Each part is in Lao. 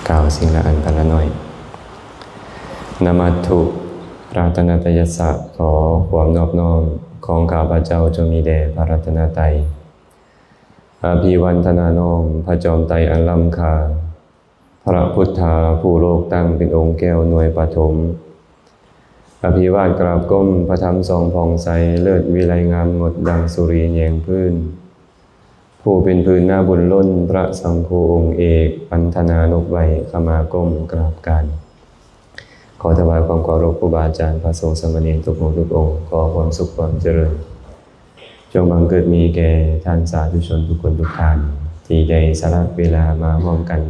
ກ່າວສິ່ງລະອັນຕະລະໜ້ອຍ. ນະມັດຖຸ ລັດຕະນະຕະຍັດສະ ຂໍຄວາມນອບນ້ອມຂອງຂ້າພະເຈົ້າຈົ່ງມີແດ່ພະລັດຕະນະໄຕ. ອະພິວັນທະນານ້ອມພະຈອມໄຕອັນລ້ຳຄ່າ, ພະພຸດທາຜູ້ໂລກຕັ້ງເປັນອົງແກ້ວໜ່ວຍປະຖົມ. ອະພິວາດກາບກົ້ມພະທຳສ່ອງຜ່ອງໃສ, ເລີດວິໄລງາມງົດດັ່ງສຸຣີແຍງພື້ນ. ຜູ້ເປັນພື້ນນາບຸນລົ້ນ, ພະສັງຄູອົງເອກ, ພັນທະນານົບໄຫວ້, ຂະມາກົ້ມກາບການ. ຂໍຖວາຍຄວາມເຄົາລົບຄູບາອາຈານ, ພະສົງສາມະເນນທຸກອົງທຸກອົງ, ຂໍຄວາມສຸກຄວາມຈະເລີນ ຈົ່ງບັງເກີດມີແກ່ທ່ານສາທຸຊົນທຸກຄົນທຸກທ່ານ ທີ່ໄດ້ສະຫຼະເວລາມາຮ່ວມກັນ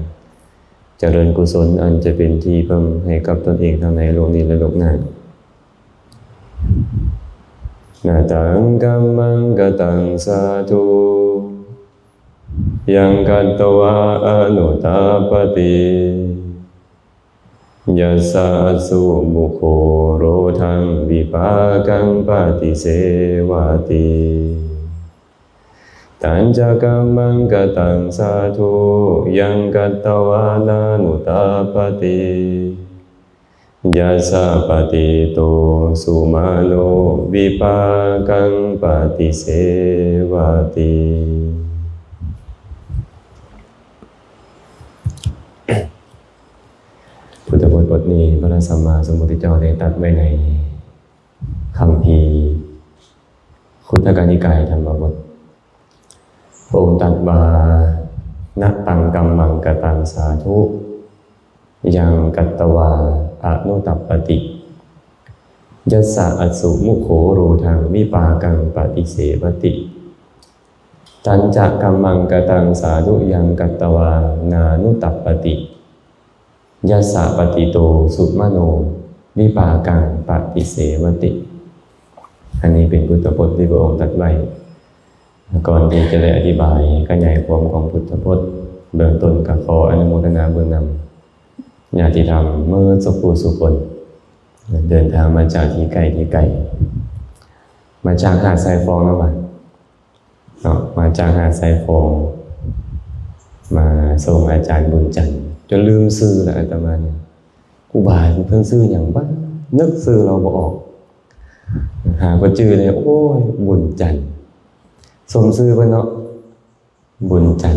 ຈະເລີນກຸສົນ ອັນຈະເປັນທີ່ເພິ່ງໃຫ້ກັບຕົນເອງທັງໃນໂລກນີ້ ແລະ ໂລກໜ້າ. ນະຕັງກັມມັງກະຕັງສາທຸ ຍັງກັດຕະວາອະນຸຕັບປະຕິ, ຍັດສະອັດສຸມຸໂຄໂຣທັງວິປາກັງປະຕິເສວະຕິ. ຕັນຈະກັມມັງກະຕັງສາທຸ, ຍັງກັດຕະວານານຸຕັບປະຕິ, ຍັດສະປະຕິໂຕສຸມະໂນວິປາກັງປະຕິເສວະຕິ. ພຸດທະບົດບົດນີ້ ພະສຳມາສຳພຸດທະເຈົ້າໄດ້ຕັດໄວ້ໃນຄຳພີ ຄຸດທະກະນິກາຍທຳມະບົດ. ພະອົງຕັດວ່າ ນະຕັງກັມມັງກະຕັງສາທຸ ຍັງກັດຕະວາອະນຸຕັບປະຕິ, ຍັດສະອັດສຸມຸໂຄໂຣທັງວິປາກັງປະຕິເສວະຕິ. ຕັນຈະກັມມັງກະຕັງສາທຸ ຍັງກັດຕະວານານຸຕັບປະຕິ, ຍັດສະປະຕິໂຕສຸມະໂນວິປາກັງປະຕິເສວະຕິ. ອັນນີ້ເປັນພຸດທະພົດທີ່ພະອົງຕັດໄວ້. ກ່ອນທີ່ຈະໄດ້ອະທິບາຍຂະຫຍາຍຄວາມຂອງພຸດທະພົດ, ເບື້ອງຕົ້ນກໍຂໍອະນຸໂມທະນາບຸນນຳຍາດຕິທຳເໝິດສຸຂູສຸຄົນ, ເດີນທາງມາຈາກທີ່ໃກ້ທີ່ໄກ, ມາຈາກຫາດຊາຍຟອງນຳຫວາ ເນາະ, ມາຈາກຫາດຊາຍຟອງ ມາສົ່ງອາຈານບຸນຈັນ ຈົນລືມຊື່ແລ້ວອາດຕະມານີ້. ຄູບາເພິ່ນຊື່ຫຍັງຫວາ? ນຶກຊື່ລາວບໍ່ອອກ, ຫາກໍຈື່ໄດ້, ໂອ້ຍ ບຸນຈັນ, ສົມຊື່ເພິ່ນເນາະ, ບຸນຈັນ.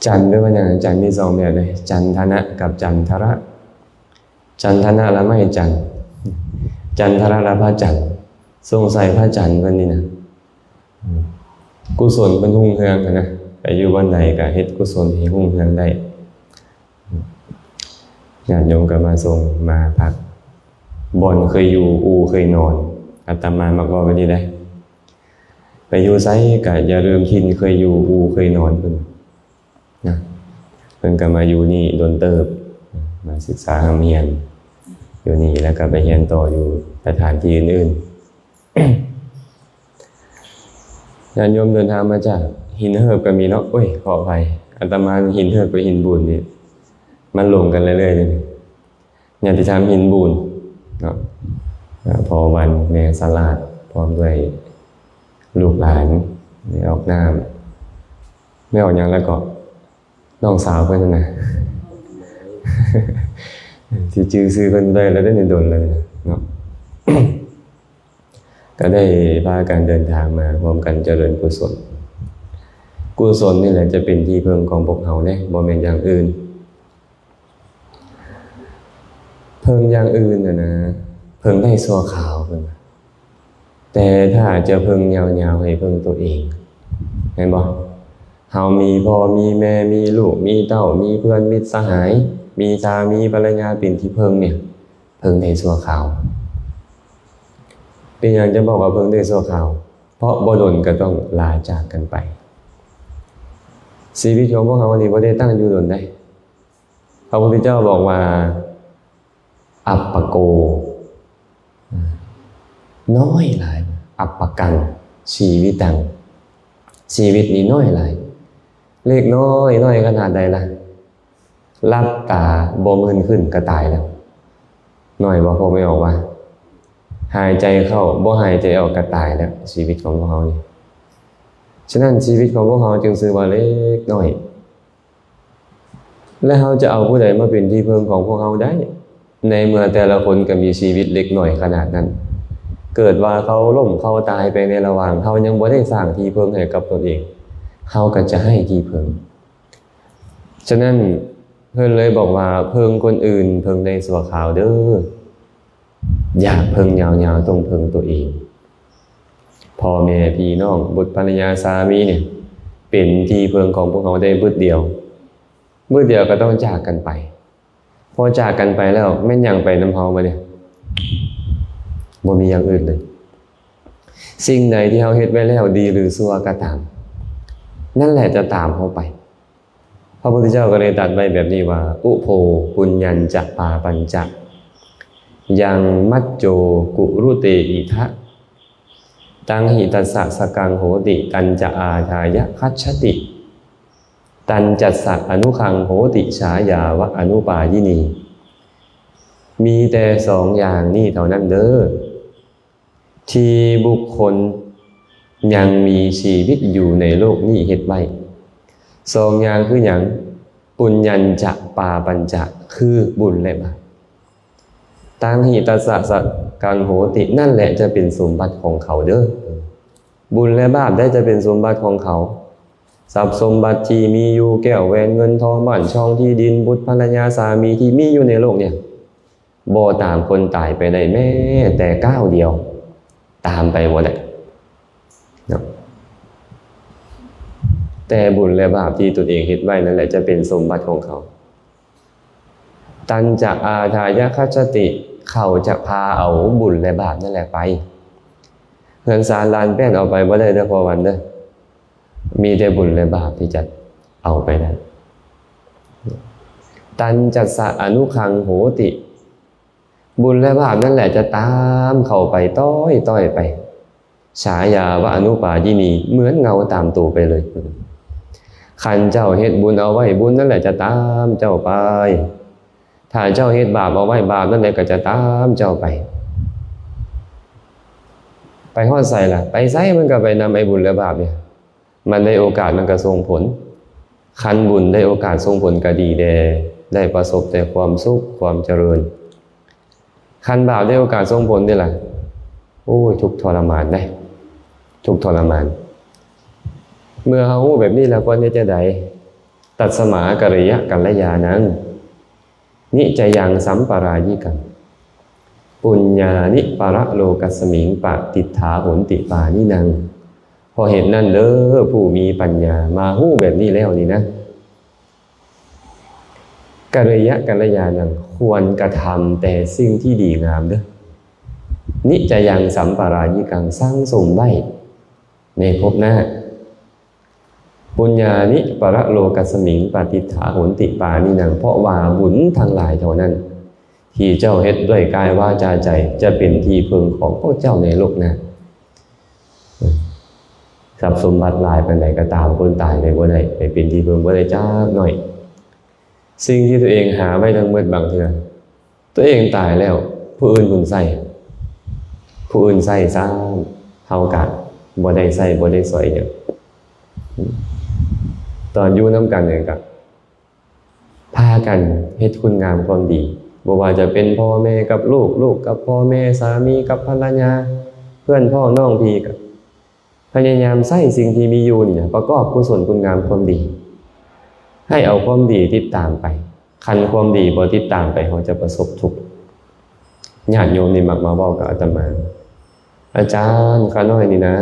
ຈັນແປວ່າຫຍັງ? ຈັນມີສອງແບບເດ້, ຈັນທະນະກັບຈັນທະລະ. ຈັນທະນະລະໄມ້ຈັນ, ຈັນທະລະລະພະຈັນ. ສົງໄສພະຈັນເພິ່ນນີ້ນະ ອືມ ກຸສົນເພິ່ນຮຸ່ງເຮືອງຫັ້ນນະ, ໄປຢູ່ບ່ອນໃດກໍເຮັດກຸສົນໃຫ້ຮຸ່ງເຮືອງໄດ້. ຍາດໂຍມກໍມາສົ່ງມາພັກ ບ່ອນເຄີຍຢູ່ອູ່ເຄີຍນອນ. ອາດຕະມາມັກເວົ້າແບບນີ້ເດ້, ໄປຢູ່ໃສກໍຢ່າລືມຖິ່ນເຄີຍຢູ່ອູ່ເຄີຍນອນເພິ່ນ. ນະ ເພິ່ນກໍມາຢູ່ນີ້ດົນເຕີບ, ມາສຶກສາຮ່ຳຮຽນຢູ່ນີ້ ແລ້ວກໍໄປຮຽນຕໍ່ຢູ່ສະຖານທີ່ອື່ນໆ. ຍາດໂຍມເດີນທາງມາຈາກຫີນເຫີບກໍມີເນາະ, ໂອ້ຍ ຂໍອະໄພ, ອາດຕະມາຫີນເຫີບກັບຫີນບູນນີ້ ມັນລົງກັນເລື້ອຍໆເດ. ຍາດຕິທຳຫີນບູນເນາະ, ອາ ພໍ່ວັນ ແມ່ສະຫຼາດ ພ້ອມດ້ວຍລູກຫຼານ ແມ່ອອກນ້ຳ ແມ່ອອກຫຍັງແລ້ວເກາະ ນ້ອງສາວເພິ່ນຫັ້ນນະ ຊິຈື່ຊື່ເພິ່ນໄດ້ແລ້ວເດ້ ດົນແລ້ວເນາະ. ກໍໄດ້ພາກັນເດີນທາງມາຮ່ວມກັນຈະເລີນກຸສົນ. ກຸສົນນີ້ແຫຼະຈະເປັນທີ່ເພິ່ງຂອງພວກເຮົາເດ້ ບໍ່ແມ່ນຢ່າງອື່ນ. ເພິ່ງຢ່າງອື່ນນະນະ ເພິ່ງໄດ້ຊົ່ວຄາວເພິ່ນວ່າ, ແຕ່ຖ້າຈະເພິ່ງຍາວໆ ໃຫ້ເພິ່ງຕົວເອງ ແມ່ນບໍ່? ເຮົາມີພໍ່ມີແມ່ ມີລູກມີເຕົ້າ ມີເພື່ອນມິດສະຫາຍ ມີສາມີພັນລະຍາເປັນທີ່ເພິ່ງນີ້ ເພິ່ງໄດ້ຊົ່ວຄາວ. ເປັນຫຍັງຈະບອກວ່າເພິ່ງໄດ້ຊົ່ວຄາວ? ເພາະບໍ່ດົນກໍຕ້ອງລາຈາກກັນໄປ. ຊີວິດຂອງພວກເຮົານີ້ບໍ່ໄດ້ຕັ້ງຢູ່ດົນໃດ. ພະພຸດທະເຈົ້າບອກວ່າ ອັບປະໂກ ນ້ອຍຫຼາຍ, ອັບປະກັງ ຊີວິຕັງ ຊີວິດນີ້ນ້ອຍຫຼາຍ. ເລັກນ້ອຍ, ນ້ອຍຂະໜາດໃດລະ? ຫຼັບຕາບໍ່ມື່ນຂຶ້ນກໍຕາຍແລ້ວ. ນ້ອຍບໍ່? ພວກແມ່ອອກວ່າ ຫາຍໃຈເຂົ້າບໍ່ຫາຍໃຈອອກກໍຕາຍແລ້ວ, ຊີວິດຂອງພວກເຮົານີ້. ສະນັ້ນ ຊີວິດຂອງພວກເຮົາຈຶ່ງຊື່ວ່າເລັກນ້ອຍ. ແລະ ເຮົາຈະເອົາຜູ້ໃດມາເປັນທີ່ເພິ່ງຂອງພວກເຮົາໄດ້ ໃນເມື່ອແຕ່ລະຄົນກໍມີຊີວິດເລັກໜ້ອຍຂະໜາດນັ້ນ? ເກີດວ່າເຂົາລົ້ມເຂົາຕາຍໄປໃນລະຫວ່າງ ເຮົາຍັງບໍ່ໄດ້ສ້າງທີ່ເພິ່ງໃຫ້ກັບຕົນເອງ ເຮົາກໍຈະໄຮ້ທີ່ເພິ່ງ. ສະນັ້ນ ເພິ່ນເລີຍບອກວ່າ ເພິ່ງຄົນອື່ນ ເພິ່ງໄດ້ຊົ່ວຄາວເດີ້. ຢາກເພິ່ງຍາວໆ ຕ້ອງເພິ່ງຕົວເອງ. ພໍ່ແມ່ພີ່ນ້ອງ ບຸດພະລະຍາສາມີນີ້ ເປັນທີ່ເພິ່ງຂອງພວກເຮົາໄດ້ບຶດດຽວ, ບຶດດຽວກໍຕ້ອງຈາກກັນໄປ. ພໍຈາກກັນໄປແລ້ວ ແມ່ນຫຍັງໄປນຳເຮົາບາດນີ້? ບໍ່ມີຢ່າງອື່ນເລີຍ. ສິ່ງໃດທີ່ເຮົາເຮັດໄວ້ແລ້ວ ດີຫຼືຊົ່ວກໍຕາມ, ນັ້ນແຫຼະຈະຕາມເຮົາໄປ. ພະພຸດທະເຈົ້າກໍເລີຍຕັດໄວ້ແບບນີ້ວ່າ ອຸໂພ ປຸນຍັນຈະ ປາປັນຈະ ຍັງ ມັດໂຈ ກຸລຸເຕ ອິທະ ຕັງຫິ ຕັດສະ ສະກັງ ໂຫຕິ ຕັນຈະ ອາທາຍະ ຄັດຊະຕິ ຕັນຈັດສະ ອະນຸຄັງ ໂຫຕິ ສາຍາວະ ອະນຸປາຢິນີ. ມີແຕ່ສອງຢ່າງນີ້ເທົ່ານັ້ນເດີ້ ທີ່ບຸກຄົນຍັງມີຊີວິດຢູ່ໃນໂລກນີ້ເຮັດໄວ້. ສອງຢ່າງຄືຫຍັງ? ປຸນຍັນຈະ ປາປັນຈະ ຄືບຸນ ແລະ ບາບ. ຕັງຫິ ຕັດສະ ສະກັງ ໂຫຕິ ນັ້ນແຫຼະຈະເປັນສົມບັດຂອງເຂົາເດີ້. ບຸນ ແລະ ບາບໄດ້ຈະເປັນສົມບັດຂອງເຂົາ. ຊັບສົມບັດທີ່ມີຢູ່ ແກ້ວແຫວນເງິນທອງ ບ້ານຊ່ອງທີ່ດິນ ບຸດພະລະຍາສາມີທີ່ມີຢູ່ໃນໂລກນີ້ ບໍ່ຕາມຄົນຕາຍໄປໄດ້ແມ້ແຕ່ກ້າວດຽວ, ຕາມໄປບໍ່ໄດ້ເນາະ. ແຕ່ບຸນ ແລະ ບາບທີ່ຕົນເອງເຮັດໄວ້ນັ້ນແຫຼະ ຈະເປັນສົມບັດຂອງເຂົາ. ຕັນຈະ ອາທາຍະ ຄັດຊະຕິ ເຂົາຈະພາເອົາບຸນ ແລະ ບາບນັ້ນແຫຼະໄປ. ເຮືອນຊານລານແປ້ນເອົາໄປບໍ່ໄດ້ເດີ້ ພໍ່ວັນເດີ້. ມີແຕ່ບຸນ ແລະ ບາບທີ່ຈະເອົາໄປໄດ້. ຕັນຈັດສະ ອະນຸຄັງ ໂຫຕິ ບຸນ ແລະ ບາບນັ້ນແຫຼະຈະຕາມເຂົ້າໄປ ຕ້ອຍໆ ໄປ. ສາຍາວະ ອະນຸປາຢິນີ ເໝືອນເງົາຕາມໂຕໄປເລີຍ. ຄັນເຈົ້າເຮັດບຸນເອົາໄວ້ ບຸນນັ້ນແຫຼະຈະຕາມເຈົ້າໄປ. ຖ້າເຈົ້າເຮັດບາບເອົາໄວ້ ບາບນັ້ນແຫຼະກໍຈະຕາມເຈົ້າໄປ. ໄປຮອດໃສລະ? ໄປໃສມັນກໍໄປນຳໄອ້ບຸນ ແລະ ບາບນີ້. ມັນໄດ້ໂອກາດມັນກໍສົ່ງຜົນ. ຄັນບຸນໄດ້ໂອກາດສົ່ງຜົນກໍດີແດ່, ໄດ້ປະສົບແຕ່ຄວາມສຸກຄວາມຈະເລີນ. ຄັນບາບໄດ້ໂອກາດສົ່ງຜົນເດລະ, ໂອ້ຍ ທຸກທໍລະມານເດ້, ທຸກທໍລະມານ. ເມື່ອເຮົາຮູ້ແບບນີ້ແລ້ວ ຄວນເຮັດຈັ່ງໃດ? ຕັດສະມາ ກະລິຍະກັນລະຍານັງ ນິຈຈະຍັງ ສຳປະລາຍິກັງ ປຸນຍານິ ປະລະໂລກັດສະມິງ ປະຕິດຖາ ໂຫນຕິ ປານິນັງ. ເພາະເຫດນັ້ນເດີ້ ຜູ້ມີປັນຍາມາຮູ້ແບບນີ້ແລ້ວນີ້ນະ, ກະລິຍະກັນລະຍານັງ ຄວນກະທຳແຕ່ສິ່ງທີ່ດີງາມເດີ້. ນິຈຈະຍັງ ສຳປະລາຍິກັງ ສັ່ງສົມໄວ້ໃນພົບໜ້າ. ປຸນຍານິ ປະລະໂລກັດສະມິງ ປະຕິດຖາ ໂຫນຕິ ປານິນັງ. ເພາະວ່າບຸນທັງຫຼາຍເທົ່ານັ້ນ ທີ່ເຈົ້າເຮັດດ້ວຍກາຍ ວາຈາ ໃຈ ຈະເປັນທີ່ເພິ່ງຂອງພວກເຈົ້າໃນໂລກໜ້າ. ຊັບສົມບັດຫຼາຍປານໃດກໍຕາມ ຄົນຕາຍໄປບໍ່ໄດ້, ໄປເປັນທີ່ເພິ່ງບໍ່ໄດ້ຈັກໜ້ອຍ. ສິ່ງທີ່ຕົວເອງຫາໄວ້ທັງໝົດ ບາງເທື່ອຕົວເອງຕາຍແລ້ວ ຜູ້ອື່ນບຸນໃຊ້, ຜູ້ອື່ນໃຊ້ຊ້ຳ, ເຮົາກະບໍ່ໄດ້ໃຊ້ ບໍ່ໄດ້ສອຍຫຍັງ. ຕອນຢູ່ນຳກັນນີ້ກະ ພາກັນເຮັດຄຸນງາມຄວາມດີ, ບໍ່ວ່າຈະເປັນພໍ່ແມ່ກັບລູກ, ລູກກັບພໍ່ແມ່, ສາມີກັບພັນລະຍາ, ເພື່ອນພ້ອງນ້ອງພີ່ ກໍພະຍາຍາມໃຊ້ສິ່ງທີ່ມີຢູ່ນີ້ນະ ປະກອບກຸສົນຄຸນງາມຄວາມດີ, ໃຫ້ເອົາຄວາມດີຕິດຕາມໄປ. ຄັນຄວາມດີບໍ່ຕິດຕາມໄປ, ເຮົາຈະປະສົບທຸກ. ຍາດໂຍມນີ້ມັກມາເວົ້າກັບອາດຕະມາ, ອາຈານ, ຂ້ານ້ອຍນີ້ນະ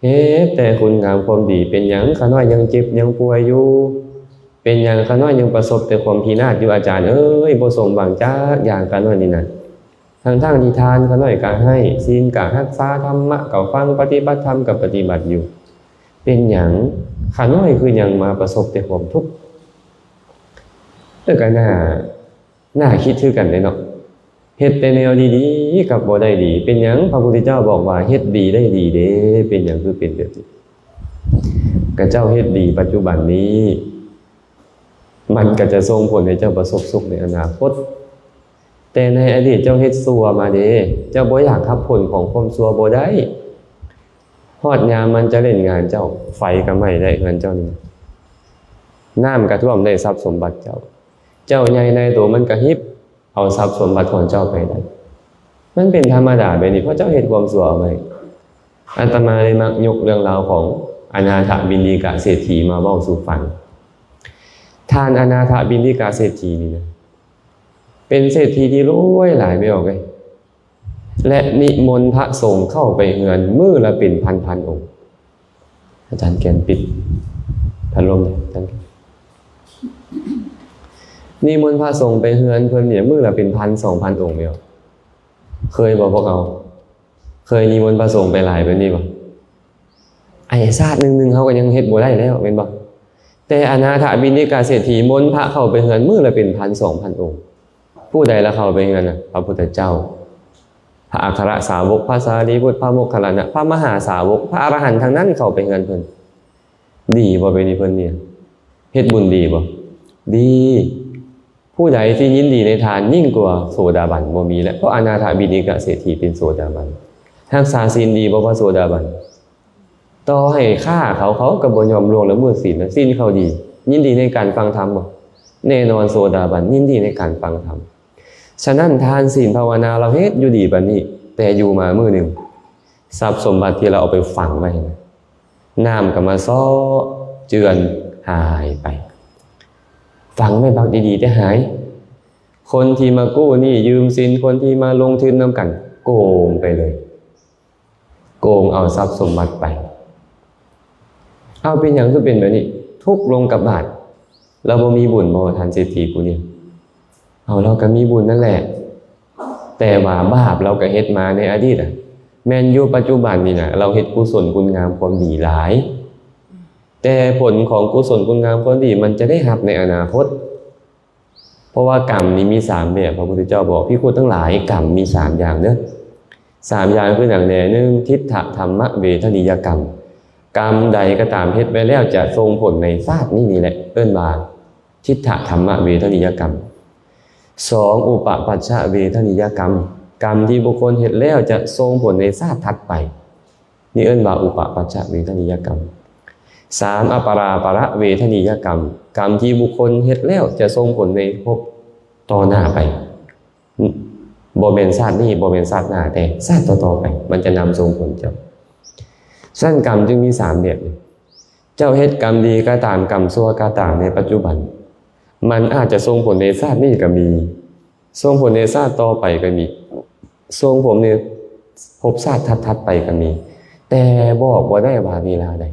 ເຮັດແຕ່ຄຸນງາມຄວາມດີ, ເປັນຫຍັງຂ້ານ້ອຍຍັງເຈັບຍັງປ່ວຍຢູ່? ເປັນຫຍັງຂ້ານ້ອຍຍັງປະສົບແຕ່ຄວາມພິນາດຢູ່? ອາຈານເອີຍ, ບໍ່ສົມຫວັງຈັກຢ່າງ ຂ້ານ້ອຍນີ້ນະ. ທັງໆທີ່ທານຂ້ານ້ອຍກໍໃຫ້, ສິນກໍຮັກສາ, ທຳມະກໍຟັງ, ປະຕິບັດທຳກໍປະຕິບັດຢູ່. ເປັນຫຍັງຂ້ານ້ອຍຄືຍັງມາປະສົບແຕ່ຄວາມທຸກ? ເອີ ກໍໜ້າ ໜ້າຄິດຄືກັນເດ້ເນາະ, ເຮັດແຕ່ແນວດີໆກັບບໍ່ໄດ້ດີ. ເປັນຫຍັງພະພຸດທະເຈົ້າບອກວ່າເຮັດດີໄດ້ດີເດ້? ເປັນຫຍັງຄືເປັນແບບນີ້? ກະເຈົ້າເຮັດດີປັດຈຸບັນນີ້ ມັນກະຈະສົ່ງຜົນໃຫ້ເຈົ້າປະສົບສຸກໃນອະນາຄົດ, ແຕ່ໃນອະດີດເຈົ້າເຮັດຊົ່ວມາເດ້, ເຈົ້າບໍ່ຢາກຮັບຜົນຂອງຄວາມຊົ່ວບໍ່ໄດ້. ຮອດຍາມມັນຈະຫຼິ້ນງານເຈົ້າ, ໄຟກໍໄໝ້ໄດ້ເຮືອນເຈົ້ານີ້. ນ້ຳກະຖ້ວມໄດ້ຊັບສົມບັດເຈົ້າ. ເຈົ້າໃຫຍ່ໃນໂຕ ມັນກະຮິບເອົາຊັບສົມບັດຂອງເຈົ້າໄປໄດ້. ມັນເປັນທຳມະດາແບບນີ້ ເພາະເຈົ້າເຮັດຄວາມຊົ່ວເອົາໄວ້. ອາດຕະມາໄດ້ມັກຍົກເລື່ອງລາວຂອງອະນາຖະບິນດິກະເສດຖີມາເວົ້າສູ່ຟັງ. ທ່ານອະນາຖະບິນດິກະເສດຖີນີ້ນະ ເປັນເສດຖີທີ່ລວຍຫຼາຍ ແມ່ອອກເອີຍ. ແລະ ນິມົນພະສົງເຂົ້າໄປເຮືອນມື້ລະເປັນພັນໆອົງ. ອາຈານແກນປິດພັດລົມເດີ ອາຈານ. ນິມົນພະສົງໄປເຮືອນເພິ່ນນີ້ ມື້ລະເປັນພັນສອງພັນອົງແມ່ອອກ. ເຄີຍບໍ່ພວກເຮົາ? ເຄີຍນິມົນພະສົງໄປຫຼາຍປານນີ້ບໍ່? ໄອ້ຊາດໜຶ່ງໆ ເຮົາກໍຍັງເຮັດບໍ່ໄດ້ແລ້ວ ແມ່ນບໍ່? ແຕ່ອະນາຖະບິນດິກະເສດຖີ ມົນພະເຂົ້າໄປເຮືອນມື້ລະເປັນພັນສອງພັນອົງ. ຜູ້ໃດລະເຂົ້າໄປເຮືອນນະ? ພະພຸດທະເຈົ້າ, ພະອັກຄະລະສາວົກ, ພະສາລີບຸດ, ພະໂມກຄັນລານະ, ພະມະຫາສາວົກ, ພະອະລະຫັນທັງນັ້ນເຂົ້າໄປເຮືອນເພິ່ນ. ດີບໍ່ແບບນີ້ເພິ່ນນີ້? ເຮັດບຸນດີບໍ່? ດີ. ຜູ້ໃດທີ່ຍິນດີໃນທານຍິ່ງກວ່າໂສດາບັນບໍ່ມີແຫຼະ, ເພາະອະນາຖະບິນດິກະເສດຖີເປັນໂສດາບັນ. ຮັກສາສິນດີບໍ່ ພະໂສດາບັນ? ຕໍ່ໃຫ້ຂ້າເຂົາ ເຂົາກໍບໍ່ຍອມລ່ວງລະເມີດສິນນະ, ສິນເຂົາດີ. ຍິນດີໃນການຟັງທຳບໍ່? ແນ່ນອນ ໂສດາບັນຍິນດີໃນການຟັງທຳ. ສະນັ້ນ ທານ ສິນ ພາວະນາ ລາວເຮັດຢູ່ດີປານນີ້, ແຕ່ຢູ່ມາມື້ໜຶ່ງ ຊັບສົມບັດທີ່ລາວເອົາໄປຝັງໄວ້ນະ ນ້ຳກໍມາເຊາະເຈື່ອນຫາຍໄປ. ຝັງໄວ້ບັກດີໆ ແຕ່ຫາຍ. ຄົນທີ່ມາກູ້ໜີ້ຢືມສິນ, ຄົນທີ່ມາລົງທຶນນຳກັນ ໂກງໄປເລີຍ. ໂກງເອົາຊັບສົມບັດໄປ. ເອົາ ເປັນຫຍັງຄືເປັນແບບນີ້? ທຸກລົງກັບບາດ. ລາວບໍ່ມີບຸນບໍ່ ທ່ານເສດຖີຜູ້ນີ້? ເອົາ ລາວກໍມີບຸນນັ້ນແຫຼະ, ແຕ່ວ່າບາບລາວກໍເຮັດມາໃນອະດີດນະ. ແມ່ນຢູ່ປັດຈຸບັນນີ້ນະ ລາວເຮັດກຸສົນຄຸນງາມຄວາມດີຫຼາຍ, ແຕ່ຜົນຂອງກຸສົນຄຸນງາມຄວາມດີ ມັນຈະໄດ້ຮັບໃນອະນາຄົດ. ເພາະວ່າກຳນີ້ມີສາມແບບ, ພະພຸດທະເຈົ້າບອກ ພິກຂຸທັງຫຼາຍ ກຳມີສາມຢ່າງເດີ. ສາມຢ່າງຄືຫຍັງແດ່? ໜຶ່ງ ທິດຖະທຳມະເວທະນີຍະກຳ, ກຳໃດກໍຕາມເຮັດໄວ້ແລ້ວຈະສົ່ງຜົນໃນຊາດນີ້ນີ້ແຫຼະ ເອີ້ນວ່າທິດຖະທຳມະເວທະນີຍະກຳ. ສອງ ອຸປະປັດຊະເວທະນີຍະກຳ, ກຳທີ່ບຸກຄົນເຮັດແລ້ວຈະສົ່ງຜົນໃນຊາດຖັດໄປ. ນີ້ເອີ້ນວ່າອຸປະປັດຊະເວທະນີຍະກຳ. ສາມ ອະປະຣາປະລະເວທະນີຍະກຳ, ກຳທີ່ບຸກຄົນເຮັດແລ້ວຈະສົ່ງຜົນໃນພົບຕໍ່ໜ້າໄປ, ບໍ່ແມ່ນຊາດນີ້ ບໍ່ແມ່ນຊາດໜ້າ, ແຕ່ຊາດຕໍ່ໆໄປ ມັນຈະນຳສົ່ງຜົນເຈົ້າ. ສະນັ້ນກຳຈຶ່ງມີສາມແບບ. ເຈົ້າເຮັດກຳດີກໍຕາມ ກຳຊົ່ວກໍຕາມໃນປັດຈຸບັນ, ມັນອາດຈະສົ່ງຜົນໃນຊາດນີ້ກໍມີ, ສົ່ງຜົນໃນຊາດຕໍ່ໄປກໍມີ, ສົ່ງຜົນໃນພົບຊາດຖັດໆໄປກໍມີ, ແຕ່ບອກບໍ່ໄດ້ວ່າເວລາໃດ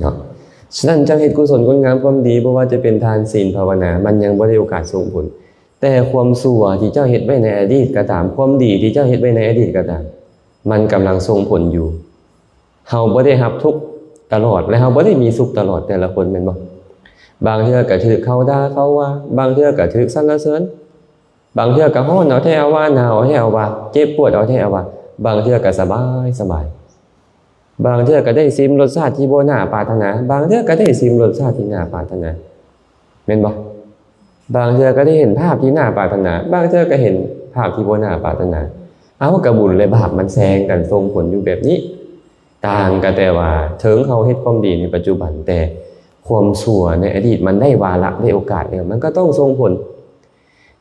ເນາະ. ສະນັ້ນ ເຈົ້າເຮັດກຸສົນຄຸນງາມຄວາມດີ ບໍ່ວ່າຈະເປັນທານ, ສິນ, ພາວະນາ, ມັນຍັງບໍ່ໄດ້ໂອກາດສົ່ງຜົນ. ແຕ່ຄວາມຊົ່ວທີ່ເຈົ້າເຮັດໄວ້ໃນອະດີດກໍຕາມ, ຄວາມດີທີ່ເຈົ້າເຮັດໄວ້ໃນອະດີດກໍຕາມ, ມັນກຳລັງສົ່ງຜົນຢູ່. ເຮົາບໍ່ໄດ້ຮັບທຸກຕະຫຼອດ ແລະ ເຮົາບໍ່ໄດ້ມີສຸກຕະຫຼອດ ແຕ່ລະຄົນແມ່ນບໍ່? ບາງເທື່ອກໍຖືກເຂົາດ່າເຂົາວ່າ, ບາງເທື່ອກໍຖືກສັນລະເສີນ, ບາງເທື່ອກໍຮ້ອນເອົາແທ້ເອົາວ່າ, ໜາວເອົາແທ້ເອົາວ່າ, ເຈັບປວດເອົາແທ້ເອົາວ່າ, ບາງເທື່ອກໍສະບາຍສະບາຍ, ບາງເທື່ອກໍໄດ້ຊິມລົດຊາດທີ່ບໍ່ໜ້າປາດຖະໜາ, ບາງເທື່ອກໍໄດ້ຊິມລົດຊາດທີ່ໜ້າປາດຖະໜາ, ແມ່ນບໍ່? ບາງເທື່ອກໍໄດ້ເຫັນພາບທີ່ໜ້າປາດຖະໜາ, ບາງເທື່ອກໍເຫັນພາບທີ່ບໍ່ໜ້າປາດຖະໜາ. ເອົາ ກະບຸນ ແລະ ບາບມັນແຊງກັນສົ່ງຜົນຢູ່ແບບນີ້. ຕ່າງກໍແຕ່ວ່າ ເຖິງເຮົາເຮັດຄວາມດີໃນປັດຈຸບັນ, ແຕ່ຄວາມຊົ່ວໃນອະດີດມັນໄດ້ວາລະ, ໄດ້ໂອກາດແລ້ວ, ມັນກໍຕ້ອງສົ່ງຜົນ.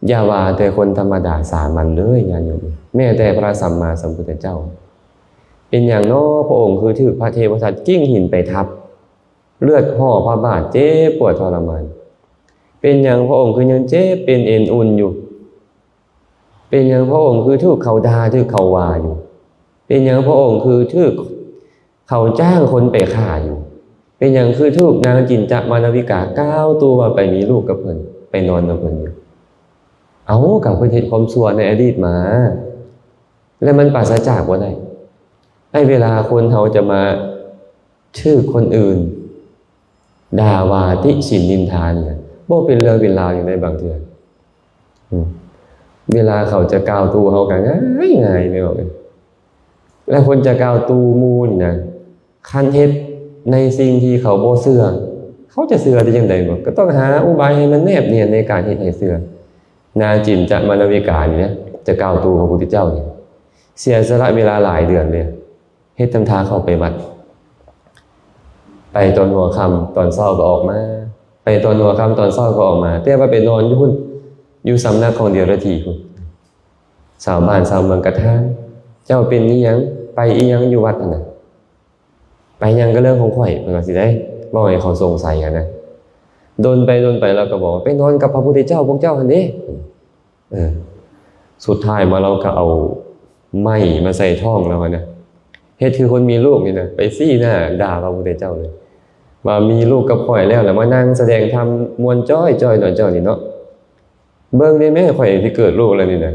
ຢ່າວ່າແຕ່ຄົນທຳມະດາສາມັນເລີຍ ຍາດໂຍມ, ແມ້ແຕ່ພະສຳມາສຳພຸດທະເຈົ້າ. ເປັນຫຍັງນໍ ພະອົງຄືຖືກພະເທວະທັດກິ້ງຫີນໄປທັບ, ເລືອດຫໍ່ພະບາດເຈັບປວດທໍລະມານ? ເປັນຫຍັງພະອົງຄືຍັງເຈັບເປັນເອັນອຸ່ນຢູ່? ເປັນຫຍັງພະອົງຄືຖືກເຂົາດ່າ ຖືກເຂົາວ່າຢູ່? ເປັນຫຍັງພະອົງຄືຖືກເຂົາຈ້າງຄົນໄປຂ້າຢູ່? ເປັນຫຍັງຄືຖືກນາງຈິນຈະມານະວິກາກ່າວຕູ້ວ່າໄປມີລູກກັບເພິ່ນ, ໄປນອນນຳເພິ່ນຢູ່? ເອົາ ກໍເພິ່ນເຮັດຄວາມຊົ່ວໃນອະດີດມາ ແລະ ມັນປາສະຈາກບໍ່ໄດ້. ໃນເວລາຄົນເຮົາຈະມາຖືກຄົນອື່ນດ່າວ່າຕິຊິນນິນທານີ້ນະ ບໍ່ເປັນເລື່ອງເປັນລາວຫຍັງໃດບາງເທື່ອ. ອືມ ເວລາເຂົາຈະກ່າວຕູ້ເຮົາກໍງ່າຍໆ ແມ່ນບໍ່? ແລະ ຄົນຈະກ່າວຕູ້ໝູ່ນີ້ນະ ຄັນເຮັດໃນສິ່ງທີ່ເຂົາບໍ່ເຊື່ອ, ເຂົາຈະເຊື່ອໄດ້ຈັ່ງໃດບໍ? ກໍຕ້ອງຫາອຸບາຍໃຫ້ມັນແນບນຽນໃນການເຮັດໃຫ້ເຊື່ອ. ນາງຈິນຈະມານະວິການີ້ນະ ຈະກ່າວຕູ້ພະພຸດທະເຈົ້ານີ້ ເສຍສະຫຼະເວລາຫຼາຍເດືອນເລີຍ. ເຮັດທຳທ່າເຂົ້າໄປວັດ, ໄປຕອນຫົວຄ່ຳ, ຕອນເຊົ້າກໍອອກມາ, ໄປ ໄປຕອນຫົວຄ່ຳຕອນເຊົ້າກໍອອກມາ ແຕ່ວ່າໄປນອນຢູ່ພຸ້ນ ຢູ່ສຳນັກຂອງເດຍລະຖີພຸ້ນ. ຊາວບ້ານຊາວເມືອງກໍຖາມ ເຈົ້າເປັນອີ່ຫຍັງ ໄປອີ່ຫຍັງຢູ່ວັດຫັ້ນນະ? ໄປຫຍັງກໍເລື່ອງຂອງຂ້ອຍ ເພິ່ນວ່າຊີ້ເດ້ ເວົ້າໃຫ້ເຂົາສົງໄສຫັ້ນນະ. ດົນໄປດົນໄປລາວກໍບອກວ່າ ໄປນອນກັບພະພຸດທະເຈົ້າພວກເຈົ້າຫັ້ນເດ້. ເອີ ສຸດທ້າຍມາລາວກໍເອົາໄມ້ມາໃສ່ທ້ອງລາວຫັ້ນນະ ເຮັດຄືຄົນມີລູກນີ້ນະ ໄປຊີ້ໜ້າດ່າພະພຸດທະເຈົ້າເລີຍ ວ່າມີລູກກັບຂ້ອຍແລ້ວ ແລ້ວມານັ່ງສະແດງທຳມ່ວນຈ້ອຍໆເນາະ ເຈົ້ານີ້ເນາະ. ເບິ່ງແດ່ແມ້ ຂ້ອຍຊິເກີດລູກແລ້ວນີ້ນະ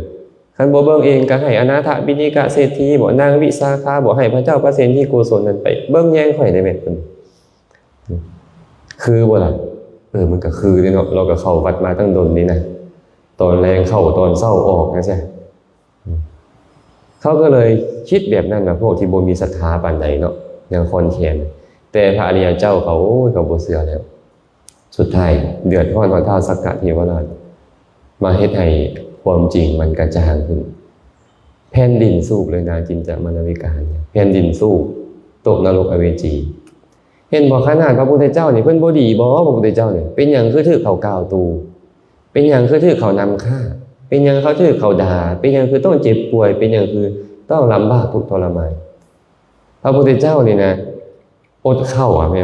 ຄັນບໍ່ເບິ່ງເອງກໍໃຫ້ອະນາຖະບິນນິກະເສດຖີບໍ ນາງວິສາຂາບໍ ໃຫ້ພະເຈົ້າພະເສນທິໂກສົນນັ້ນໄປເບິ່ງແຍງຂ້ອຍໄດ້ແມ້. ຄືບໍ່ລະ? ເອີ ມັນກໍຄືເດ້ເນາະ ລາວກໍເຂົ້າວັດມາຕັ້ງດົນນີ້ນະ ຕອນແລງເຂົ້າ ຕອນເຊົ້າອອກຈັ່ງຊີ້. ເຂົາກໍເລີຍຄິດແບບນັ້ນນະ ພວກທີ່ບໍ່ມີສັດທາປານໃດເນາະ ຍັງຄອນແຄນ. ແຕ່ພະອະລິຍະເຈົ້າເຂົາ ໂອ້ຍ ເຂົາບໍ່ເຊື່ອແລ້ວ. ສຸດທ້າຍເດືອດຮ້ອນຮອດທ້າວສັກກະເທວະລາດ ມາເຮັດໃຫ້ຄວາມຈິງມັນກະຈ່າງຂຶ້ນ. ແຜ່ນດິນສູບເລີຍນາ ຈິນຈະມະນະວິກະຫັນຍາ ແຜ່ນດິນສູບ ຕົກນະລົກອະເວຈີ. ເຫັນບໍ່ ຂະໜາດພະພຸດທະເຈົ້ານີ້ເພິ່ນບໍ່ດີບໍ? ພະພຸດທະເຈົ້ານີ້ ເປັນຫຍັງຄືຖືກເຂົາກ່າວຕູ? ເປັນຫຍັງຄືຖືກເຂົານຳຂ້າ? ເປັນຫຍັງເຂົາຖືກເຂົາດ່າ? ເປັນຫຍັງຄືຕ້ອງເຈັບປ່ວຍ? ເປັນຫຍັງຄືຕ້ອງລຳບາກທຸກທໍລະມານ? ພະພຸດທະເຈົ້ານີ້ນະ ອົດເຂົ້າອະແມ່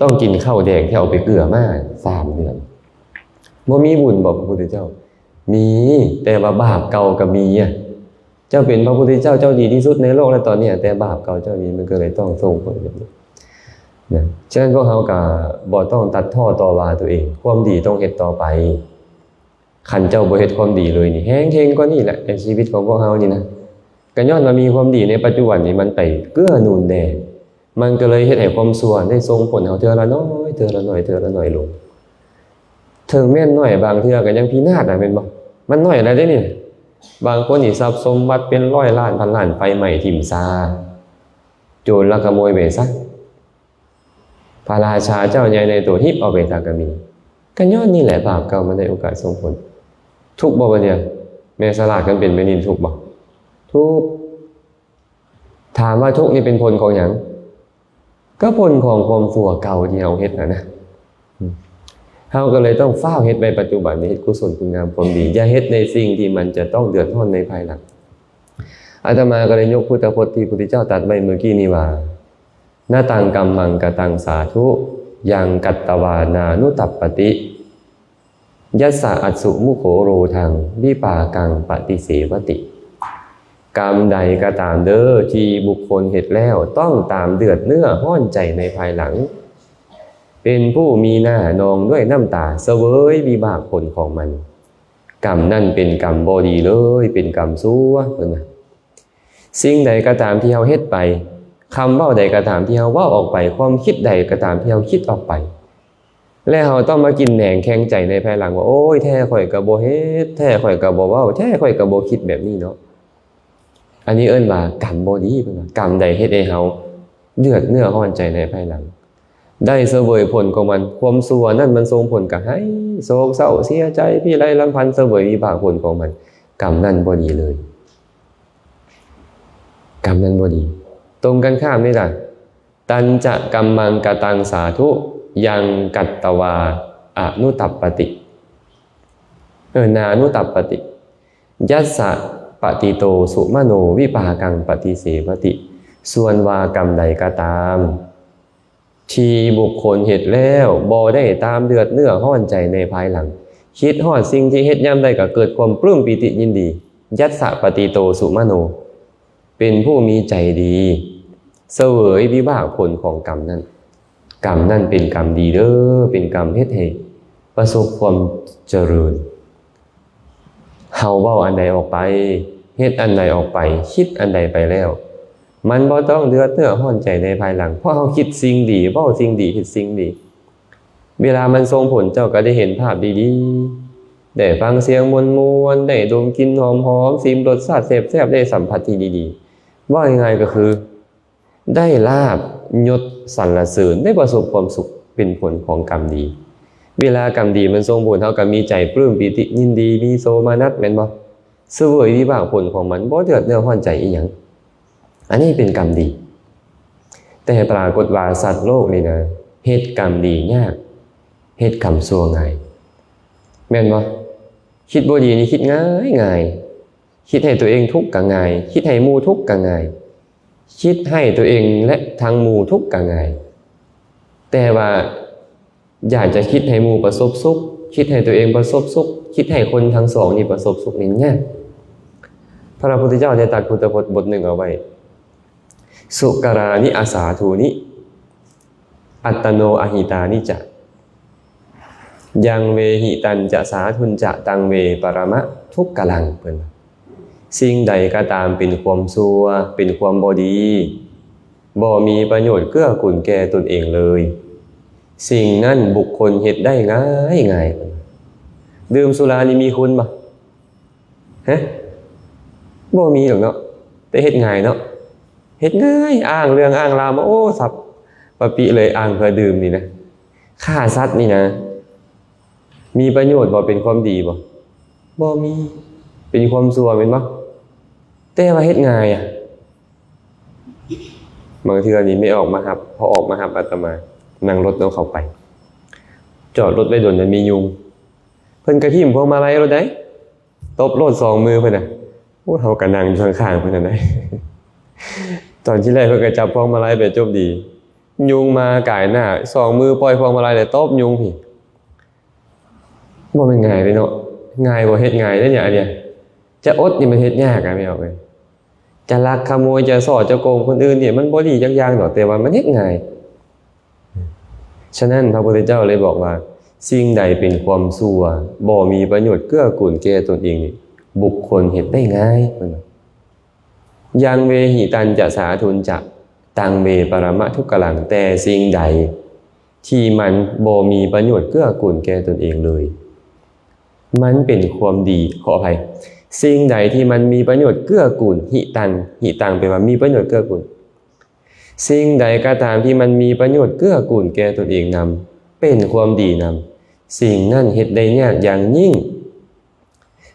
ຕ້ອງກິນເຂົ້າແດງທີ່ເອົາໄປເກືອມາສາມເດືອນ. ບໍ່ມີບຸນບໍ ພະພຸດທະເຈົ້າ? ມີ, ແຕ່ວ່າບາບເກົ່າກໍມີອະ. ເຈົ້າເປັນພະພຸດທະເຈົ້າ ເຈົ້າດີທີ່ສຸດໃນໂລກແລ້ວຕອນນີ້, ແຕ່ບາບເກົ່າເຈົ້າມີ ມັນກໍເລີຍຕ້ອງສົ່ງຜົນແບບນີ້ນະ. ສະນັ້ນພວກເຮົາກໍບໍ່ຕ້ອງຕັດທໍ້ຕໍ່ວ່າຕົວເອງ, ຄວາມດີຕ້ອງເຮັດຕໍ່ໄປ. ຄັນເຈົ້າບໍ່ເຮັດຄວາມດີເລີຍນີ້ ແຮງເຮັງກວ່ານີ້ແຫຼະ ໃນຊີວິດຂອງພວກເຮົານີ້ນະ. ກໍຍ້ອນວ່າມີຄວາມດີໃນປັດຈຸບັນນີ້ ມັນໄປເກື້ອໜູນແດ່, ມັນກໍເລີຍເຮັດໃຫ້ຄວາມຊົ່ວໄດ້ສົ່ງຜົນເຮົາເທື່ອລະໜ້ອຍ ເທື່ອລະໜ້ອຍ ເທື່ອລະໜ້ອຍລົງ. ເຖິງແມ່ນໜ້ອຍ ບາງເທື່ອກໍຍັງພິນາດນະ ແມ່ນບໍ່? ມັນໜ້ອຍແລ້ວເດ້ນີ້. ບາງຄົນນີ້ຊັບສົມບັດເປັນຮ້ອຍລ້ານພັນລ້ານ ໄຟໄໝ້ຖິ້ມຊາ, ໂຈນລັກຂະໂມຍໄປຊະ. ພະລາຊາເຈົ້າໃຫຍ່ໃນໂຕຮິບເອົາໄປຊະກໍມີ. ກໍຍ້ອນນີ້ແຫຼະ ບາບເກົ່າມັນໄດ້ໂອກາດສົ່ງຜົນ. ທຸກບໍ່ບັດນີ້? ແມ່ສະຫຼາດຄັນເປັນແບບນີ້ທຸກບໍ່? ທຸກ. ຖາມວ່າທຸກນີ້ເປັນຜົນຂອງຫຍັງ? ກໍຜົນຂອງຄວາມຊົ່ວເກົ່າທີ່ເຮົາເຮັດຫັ້ນນະ. ເຮົາກໍເລີຍຕ້ອງຟ້າວເຮັດໄວ້ປັດຈຸບັນນີ້, ເຮັດກຸສົນຄຸນງາມຄວາມດີ, ຢ່າເຮັດໃນສິ່ງທີ່ມັນຈະຕ້ອງເດືອດຮ້ອນໃນພາຍຫຼັງ. ອາດຕະມາກໍໄດ້ຍົກພຸດທະພົດທີ່ພຸດທະເຈົ້າຕັດໄວ້ເມື່ອກີ້ນີ້ວ່າ ນະຕັງກັມມັງກະຕັງສາທຸ ຍັງກັດຕະວານານຸຕັບປະຕິ ຍັດສະອັດສຸມຸໂຂໂຣທັງ ວິປາກັງປະຕິເສວະຕິ. ກຳໃດກໍຕາມເດີ ທີ່ບຸກຄົນເຮັດແລ້ວ ຕ້ອງຕາມເດືອດເນື້ອຮ້ອນໃຈໃນພາຍຫຼັງ, ເປັນຜູ້ມີໜ້ານອງດ້ວຍນ້ຳຕາ ສະເຫວີຍວິບາກຜົນຂອງມັນ. ກຳນັ້ນເປັນກຳບໍ່ດີເລີຍ ເປັນກຳຊົ່ວ ເພິ່ນວ່າ. ສິ່ງໃດກໍຕາມທີ່ເຮົາເຮັດໄປ, ຄຳເວົ້າໃດກໍຕາມທີ່ເຮົາເວົ້າອອກໄປ, ຄວາມຄິດໃດກໍຕາມທີ່ເຮົາຄິດອອກໄປ, ແລະ ເຮົາຕ້ອງມາກິນແໜງແຂງໃຈໃນພາຍຫຼັງວ່າ ໂອ້ຍ ແທ້ຂ້ອຍກໍບໍ່ເຮັດ, ແທ້ຂ້ອຍກໍບໍ່ເວົ້າ, ແທ້ຂ້ອຍກໍບໍ່ຄິດແບບນີ້ເນາະ. ອັນນີ້ເອີ້ນວ່າກຳບໍ່ດີ ເພິ່ນວ່າ. ກຳໃດເຮັດໃຫ້ເຮົາເດືອດເນື້ອຮ້ອນໃຈໃນພາຍຫຼັງ? ໄດ້ສະເຫວີຍຜົນຂອງມັນ, ຄວາມຊົ່ວນັ້ນມັນສົ່ງຜົນກະໄຫ້ ໂສກເສົ້າເສຍໃຈ ພິໄລລຳພັນ ສະເຫວີຍວິບາກຜົນຂອງມັນ, ກຳນັ້ນບໍ່ດີເລີຍ, ກຳນັ້ນບໍ່ດີ. ຕົງກັນຂ້າມນີ້ລະ, ຕັນຈະກັມມັງກະຕັງສາທຸ ຍັງກັດຕະວາອະນຸຕັບປະຕິ ເອີ ນານຸຕັບປະຕິ ຍັດສະປະຕິໂຕສຸມະໂນ ວິປາກັງປະຕິເສວະຕິ. ສ່ວນວ່າກຳໃດກໍຕາມ ທີ່ບຸກຄົນເຮັດແລ້ວບໍ່ໄດ້ຕາມເດືອດເນື້ອຮ້ອນໃຈໃນພາຍຫຼັງ, ຄິດຮອດສິ່ງທີ່ເຮັດຍາມໃດກໍເກີດຄວາມປຶ້ມປີຕິຍິນດີ, ຍັດສະປະຕິໂຕສຸມະໂນ ເປັນຜູ້ມີໃຈດີ, ສະເຫວີຍວິບາກຜົນຂອງກຳນັ້ນ. ກຳນັ້ນເປັນກຳດີເດີ, ເປັນກຳເຮັດໃຫ້ປະສົບຄວາມຈະເລີນ. ເຮົາເວົ້າອັນໃດອອກໄປ, ເຮັດອັນໃດອອກໄປ, ຄິດອັນໃດໄປແລ້ວ, ມັນບໍ່ຕ້ອງເດືອດເນື້ອຮ້ອນໃຈໃນພາຍຫຼັງ, ເພາະເຮົາຄິດສິ່ງດີ, ເວົ້າສິ່ງດີ, ເຮັດສິ່ງດີ. ເວລາມັນສົ່ງຜົນ, ເຈົ້າກໍໄດ້ເຫັນພາບດີໆ, ໄດ້ຟັງສຽງມ່ວນໆ, ໄດ້ດົມກິ່ນຫອມໆ, ຊິມລົດຊາດແຊບໆ, ໄດ້ສຳຜັດທີ່ດີໆ. ເວົ້າງ່າຍໆກໍຄື ໄດ້ລາບຍົດສັນລະເສີນ, ໄດ້ປະສົບຄວາມສຸກ ເປັນຜົນຂອງກຳດີ. ເວລາກຳດີມັນສົ່ງຜົນ, ເຮົາກໍມີໃຈປຶ້ມປີຕິຍິນດີ, ມີໂສມະນັດ, ແມ່ນບໍ່? ສະເຫວີຍວິບາກຜົນຂອງມັນ, ບໍ່ເດືອດເນື້ອຮ້ອນໃຈອີ່ຫຍັງ. ອັນນີ້ເປັນກຳດີ. ແຕ່ປາກົດວ່າສັດໂລກນີ້ນະ, ເຮັດກຳດີຍາກ, ເຮັດກຳຊົ່ວງ່າຍ ແມ່ນບໍ່? ຄິດບໍ່ດີນີ້ຄິດງ່າຍໆ ຄິດໃຫ້ຕົວເອງທຸກກໍງ່າຍ ຄິດໃຫ້ໝູ່ທຸກກໍງ່າຍ ຄິດໃຫ້ຕົວເອງ ແລະ ທັງໝູ່ທຸກກໍງ່າຍ ແຕ່ວ່າ ຢາກຈະຄິດໃຫ້ໝູ່ປະສົບສຸກ ຄິດໃຫ້ຕົວເອງປະສົບສຸກ ຄິດໃຫ້ຄົນທັງສອງນີ້ປະສົບສຸກນີ້ຍາກ. ພະພຸດທະເຈົ້າໄດ້ຕັດພຸດທະພົດບົດໜຶ່ງເອົາໄວ້ ສຸກາລານິອະສາທຸນິ ອັດຕະໂນອະຫິຕານິຈະ ຍັງເວຫິຕັນຈະສາທຸນຈະ ຕັງເວປະລະມະທຸກກາລັງ ເພິ່ນວ່າ ສິ່ງໃດກໍຕາມເປັນຄວາມຊົ່ວ ເປັນຄວາມບໍ່ດີ ບໍ່ມີປະໂຫຍດເກື້ອກູນແກ່ຕົນເອງເລີຍ ສິ່ງນັ້ນບຸກຄົນເຮັດໄດ້ງ່າຍໆ. ດື່ມສຸລານີ້ມີຄຸນບໍ່? ຮະ? ບໍ່ມີດອກເນາະ ແຕ່ເຮັດງ່າຍເນາະ ເຮັດງ່າຍ ອ້າງເລື່ອງອ້າງລາວມາ ໂອ້ ສັບປະປິເລີຍ ອ້າງເພື່ອດື່ມນີ້ນະ ຂ້າສັດນີ້ນະ ມີປະໂຫຍດບໍ່? ເປັນຄວາມດີບໍ່? ບໍ່ມີ ເປັນຄວາມຊົ່ວແມ່ນບໍ່? ແຕ່ວ່າເຮັດງ່າຍອະ. ບາງເທື່ອນີ້ແມ່ອອກມາຮັບ ພໍອອກມາຮັບອາດຕະມາ ນັ່ງລົດນຳເຂົາໄປ ຈອດລົດໄວ້ດົນຈົນມີຍຸງ ເພິ່ນກະຖິ້ມພວງມາໄລໂລດໃດ໋ ຕົບໂລດສອງມືເພິ່ນນະ ໂອ້ ເຮົາກະນັ່ງຢູ່ຂ້າງໆເພິ່ນຫັ້ນໃດ໋ ຕອນທີແລກເພິ່ນກະຈັບພວງມາໄລໄປຈົບດີ ຍຸງມາກາຍໜ້າ ສອງມືປ່ອຍພວງມາໄລແລ້ວຕົບຍຸງພີ້ ບໍ່ແມ່ນງ່າຍເດ້ເນາະ ງ່າຍບໍ່? ເຮັດງ່າຍເດ້ນີ້ ອັນເນີ້ຍ ຈະອົດນີ້ມັນເຮັດຍາກອະ ແມ່ອອກເອີຍ ຈະລັກຂະໂມຍ ຈະສໍ້ ຈະໂກງຄົນອື່ນນີ້ ມັນບໍ່ດີຈັກຢ່າງດອກ ແຕ່ວ່າມັນເຮັດງ່າຍ. ສະນັ້ນ ພະພຸດທະເຈົ້າເລີຍບອກວ່າ ສິ່ງໃດເປັນຄວາມຊົ່ວ ບໍ່ມີປະໂຫຍດເກື້ອກູນແກ່ຕົນເອງນີ້ ບຸກຄົນເຮັດໄດ້ງ່າຍ ເພິ່ນວ່າ ຍັງເວຫິຕັນຈະສາທຸນຈະ ຕັງເວປະລະມະທຸກກາລັງ ແຕ່ສິ່ງໃດທີ່ມັນບໍ່ມີປະໂຫຍດເກື້ອກູນແກ່ຕົນເອງເລີຍ ມັນເປັນຄວາມດີ ຂໍອະໄພ ສິ່ງໃດທີ່ມັນມີປະໂຫຍດເກື້ອກູນ ຫິຕັງ ຫິຕັງ ແປວ່າມີປະໂຫຍດເກື້ອກູນ ສິ່ງໃດກໍຕາມທີ່ມັນມີປະໂຫຍດເກື້ອກູນແກ່ຕົນເອງນຳ ເປັນຄວາມດີນຳ ສິ່ງນັ້ນເຮັດໄດ້ຍາກຢ່າງຍິ່ງ.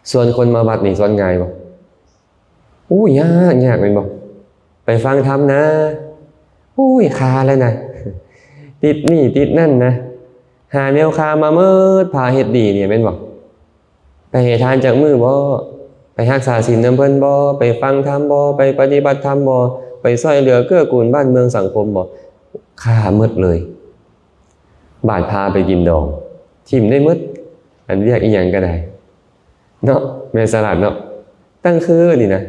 ຊວນຄົນມາວັດນີ້ຊວນງ່າຍບໍ່? ໂອ້ຍ ຍາກ ຍາກແມ່ນບໍ່? ໄປຟັງທຳນະ ໂອ້ຍ ຄາແລ້ວນະ ຕິດໜີ້ຕິດນັ້ນນະ ຫາແນວຄາມາໝົດ ພາເຮັດດີນີ້ແມ່ນບໍ່? ໄປໃຫ້ທານຈັກມື້ບໍ່? ໄປຮັກສາສິນນຳເພິ່ນບໍ່? ໄປຟັງທຳບໍ່? ໄປປະຕິບັດທຳບໍ່? ໄປຊ່ອຍເຫຼືອເກື້ອກູນບ້ານເມືອງສັງຄົມບໍ່? ຄາໝົດເລີຍ ບາດພາໄປກິນດອງ ຖິ້ມໄດ້ໝົດ ອັນວຽກອີ່ຫຍັງກໍໄດ້ເນາະ ແມ່ສະຫຼາດເນາະ ຕັ້ງຄືນີ້ນະ.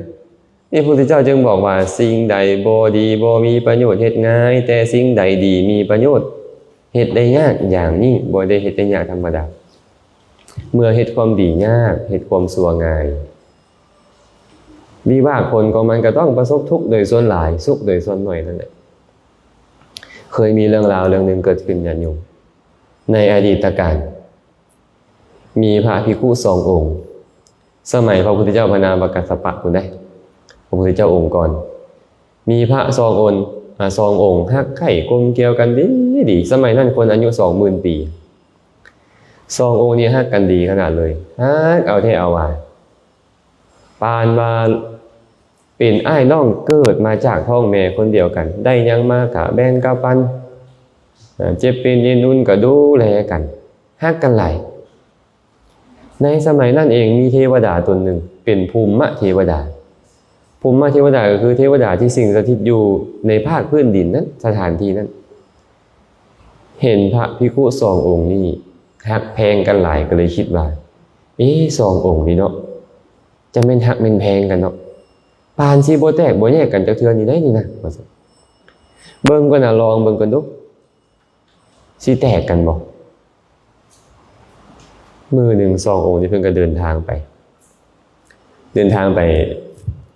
ນີ້ພະພຸດທະເຈົ້າຈຶ່ງບອກວ່າ ສິ່ງໃດບໍ່ດີບໍ່ມີປະໂຫຍດເຮັດງ່າຍ ແຕ່ສິ່ງໃດດີມີປະໂຫຍດເຮັດໄດ້ຍາກຢ່າງຍິ່ງ ບໍ່ໄດ້ເຮັດໄດ້ຍາກທຳມະດາ. ເມື່ອເຮັດຄວາມດີຍາກ ເຮັດຄວາມຊົ່ວງ່າຍ ວິບາກຜົນຂອງມັນກໍຕ້ອງປະສົບທຸກໂດຍສ່ວນຫຼາຍ ສຸກໂດຍສ່ວນໜ້ອຍນັ້ນແຫຼະ. ເຄີຍມີເລື່ອງລາວເລື່ອງໜຶ່ງເກີດຂຶ້ນ ຍາດໂຍມ ໃນອະດີດຕະການ ມີພະພິກຂຸສອງອົງ ສະໄໝພະພຸດທະເຈົ້າພະນາມະກັດສະປະພຸ້ນເດ້ ພະພຸດທະເຈົ້າອົງກ່ອນ ມີພະສອງອົງ ອາ ສອງອົງ ຮັກໃຄ່ກົມກຽວກັນດີໆ ສະໄໝນັ້ນຄົນອາຍຸສອງໝື່ນປີ ສອງອົງນີ້ຮັກກັນດີຂະໜາດເລີຍ ຮັກເອົາແທ້ເອົາວ່າ ປານວ່າເປັນອ້າຍນ້ອງເກີດມາຈາກທ້ອງແມ່ຄົນດຽວກັນ ໄດ້ຫຍັງມາກະແບ່ງກະປັນ ເຈັບເປັນເຢັນອຸ່ນກະດູແລກັນ ຮັກກັນຫຼາຍ. ໃນສະໄໝນັ້ນເອງມີເທວະດາຕົນໜຶ່ງເປັນພູມມະເທວະດາ ພູມມະເທວະດາກໍຄືເທວະດາທີ່ສິງສະຖິດຢູ່ໃນພາກພື້ນດິນນັ້ນ ສະຖານທີ່ນັ້ນ ເຫັນພະພິກຂຸສອງອົງນີ້ຮັກແພງກັນຫຼາຍ ກໍເລີຍຄິດວ່າ ເອ ສອງອົງນີ້ເນາະ ຈະແມ່ນຮັກແມ່ນແພງກັນເນາະ ປານຊິບໍ່ແຕກບໍ່ແຍກກັນຈັກເທື່ອນີ້ໄດ໋ນີ້ນະ ວ່າຊັ້ນ ເບິ່ງກ່ອນນະ ລອງເບິ່ງກ່ອນດູ ຊິແຕກກັນບໍ່? ມື້ໜຶ່ງສອງອົງນີ້ເພິ່ນກໍເດີນທາງໄປ ເດີນທາງໄປ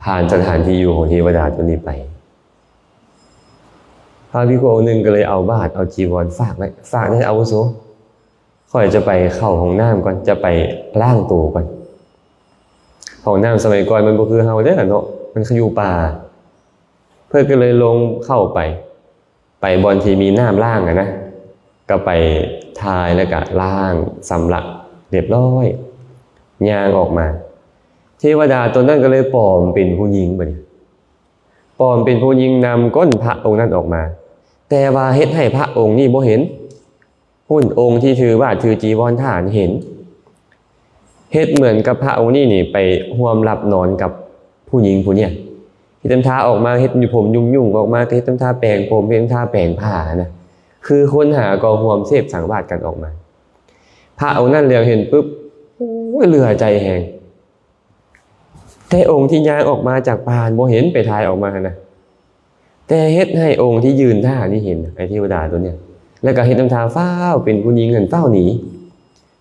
ຜ່ານສະຖານທີ່ຢູ່ຂອງເທວະດາຕົວນີ້ໄປ ພະພິກຂຸອົງໜຶ່ງກໍເລີຍເອົາບາດເອົາຈີວອນຝາກໄວ້ ຝາກເດີອາວຸໂສ ຂ້ອຍຈະໄປເຂົ້າຫ້ອງນ້ຳກ່ອນ ຈະໄປລ້າງໂຕກ່ອນ ຫ້ອງນ້ຳສະໄໝກ່ອນມັນບໍ່ຄືເຮົາເດ້ລະເນາະ ມັນຄືຢູ່ປ່າ ເພິ່ນກໍເລີຍລົງເຂົ້າໄປ ໄປບ່ອນທີ່ມີນ້ຳລ້າງຫັ້ນນະ ກໍໄປຖ່າຍ ແລ້ວກໍລ້າງຊຳລະຮຽບຮ້ອຍ ຍ່າງອອກມາ ເທວະດາຕົນນັ້ນກໍເລີຍປອມເປັນຜູ້ຍິງ ບາດນີ້ປອມເປັນຜູ້ຍິງນຳກົ້ນພະອົງນັ້ນອອກມາ ແຕ່ວ່າເຮັດໃຫ້ພະອົງນີ້ບໍ່ເຫັນ ພຸ້ນ ອົງທີ່ຖືບາດຖືຈີວອນທ່ານເຫັນ ເຮັດເໝືອນກັບພະອົງນີ້ນີ້ໄປຮ່ວມຫຼັບນອນກັບຜູ້ຍິງຜູ້ນີ້ ເຮັດທຳທ່າອອກມາ ເຮັດຜົມຫຍຸ້ງໆອອກມາ ກໍເຮັດທຳທ່າແປງຜົມ ເຮັດທຳທ່າແປງຜ້ານະ ຄືຄົນຫາກໍຮ່ວມເສບສັງວາດກັນອອກມາ. ພະອົງນັ້ນແຫຼ້ວເຫັນປຶບ ໂອ້ຍ ເຫຼືອໃຈແຮງ. ແຕ່ອົງທີ່ຍ່າງອອກມາຈາກປ່າຫັ້ນບໍ່ເຫັນ ໄປຖ່າຍອອກມາຫັ້ນນະ ແຕ່ເຮັດໃຫ້ອົງທີ່ຢືນທ່ານີ້ເຫັນ ໄອ້ເທວະດາຕົວເນີ້ຍ ແລ້ວກໍເຮັດທຳທ່າຟ້າວເປັນຜູ້ຍິງຫັ້ນ ຟ້າວໜີ.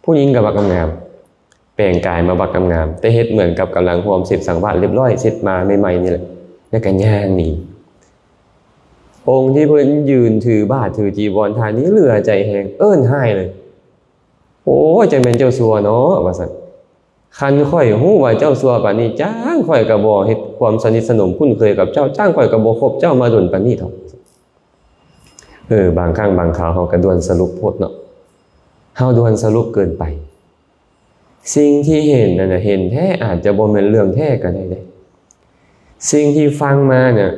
ຜູ້ຍິງກໍບັກງາມໆ ແປງກາຍມາບັກງາມໆ ແຕ່ເຮັດເໝືອນກັບກຳລັງຮ່ວມເສັບສັງວາດລຽບຮ້ອຍ ເສັບມາໃໝ່ໆນີ້ແຫຼະ ແລ້ວກໍຍ່າງໜີ. ອົງທີ່ເພິ່ນຢືນຖືບາດຖືຈີວອນທ່ານນີ້ເຫຼືອໃຈແຮງ ເອີ້ນຮ້າຍເລີຍ ໂອ້ຍ ຈັ່ງແມ່ນເຈົ້າຊົ່ວເນາະ ວ່າຊັ້ນ. ຄັນຂ້ອຍຮູ້ວ່າເຈົ້າຊົ່ວປານນີ້ ຈ້າງຂ້ອຍກໍບໍ່ເຮັດຄວາມສະໜິດສະໜົມຄຸ້ນເຄີຍກັບເຈົ້າ ຈ້າງຂ້ອຍກໍບໍ່ຄົບເຈົ້າມາດົນປານນີ້ເຖາະ. ເອີ ບາງຄັ້ງບາງຄາວເຮົາກໍດ່ວນສະຫຼຸບໂພດເນາະ ເຮົາດ່ວນສະຫຼຸບເກີນໄປ. ສິ່ງທີ່ເຫັນນັ້ນນະ ເຫັນແທ້ ອາດຈະບໍ່ແມ່ນເລື່ອງແທ້ກໍໄດ້ເດ້. ສິ່ງທີ່ຟັງມານະ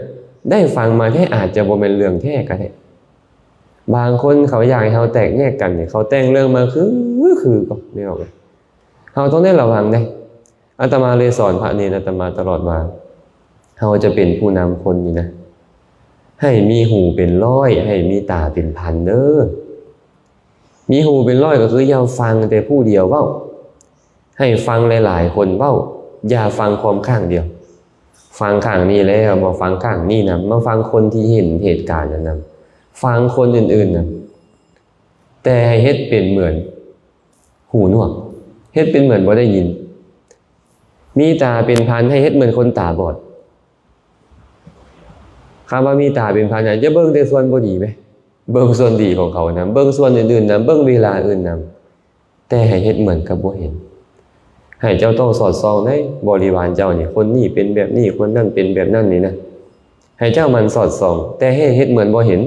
ໄດ້ຟັງມາແທ້ ອາດຈະບໍ່ແມ່ນເລື່ອງແທ້ກໍໄດ້. ບາງຄົນເຂົາຢາກໃຫ້ເຮົາແຕກແຍກກັນນີ້ ເຂົາແຕ່ງເລື່ອງມາຄື ຄືກໍ ແມ່ນບໍ່? ເຮົາຕ້ອງໄດ້ລະວັງເດ້. ອາດຕະມາເລີຍສອນພະເນນອາດຕະມາຕະຫຼອດວ່າ ເຮົາຈະເປັນຜູ້ນຳຄົນນີ້ນະ ໃຫ້ມີຫູເປັນຮ້ອຍ ໃຫ້ມີຕາເປັນພັນເດີ. ມີຫູເປັນຮ້ອຍກໍຄືຢ່າຟັງແຕ່ຜູ້ດຽວເວົ້າ ໃຫ້ຟັງຫຼາຍໆຄົນເວົ້າ ຢ່າຟັງຄວາມຂ້າງດຽວ. ຟັງຂ້າງນີ້ແລ້ວ ມາຟັງຂ້າງນີ້ນຳ ມາຟັງຄົນທີ່ເຫັນເຫດການນັ້ນນຳ ຟັງຄົນອື່ນໆນຳ ແຕ່ໃຫ້ເຮັດເປັນເໝືອນຫູໜວກ ເຮັດເປັນເໝືອນບໍ່ໄດ້ຍິນ. ມີຕາເປັນພັນ ໃຫ້ເຮັດເໝືອນຄົນຕາບອດ. ຄຳວ່າມີຕາເປັນພັນນະ ຢ່າເບິ່ງແຕ່ສ່ວນບໍ່ດີເວີຍ ເບິ່ງສ່ວນດີຂອງເຂົານຳ ເບິ່ງສ່ວນອື່ນໆນຳ ເບິ່ງເວລາອື່ນນຳ ແຕ່ໃຫ້ເຮັດເໝືອນກັບບໍ່ເຫັນ. ໃຫ້ເຈົ້າຕ້ອງສອດສ່ອງໃນບໍລິວານເຈົ້ານີ້ ຄົນນີ້ເປັນແບບນີ້ ຄົນນັ້ນເປັນແບບນັ້ນນີ້ນະ ໃຫ້ເຈົ້າໝັ່ນສອດສ່ອງ ແຕ່ໃຫ້ເຮັດເໝືອນບໍ່ເຫັນ.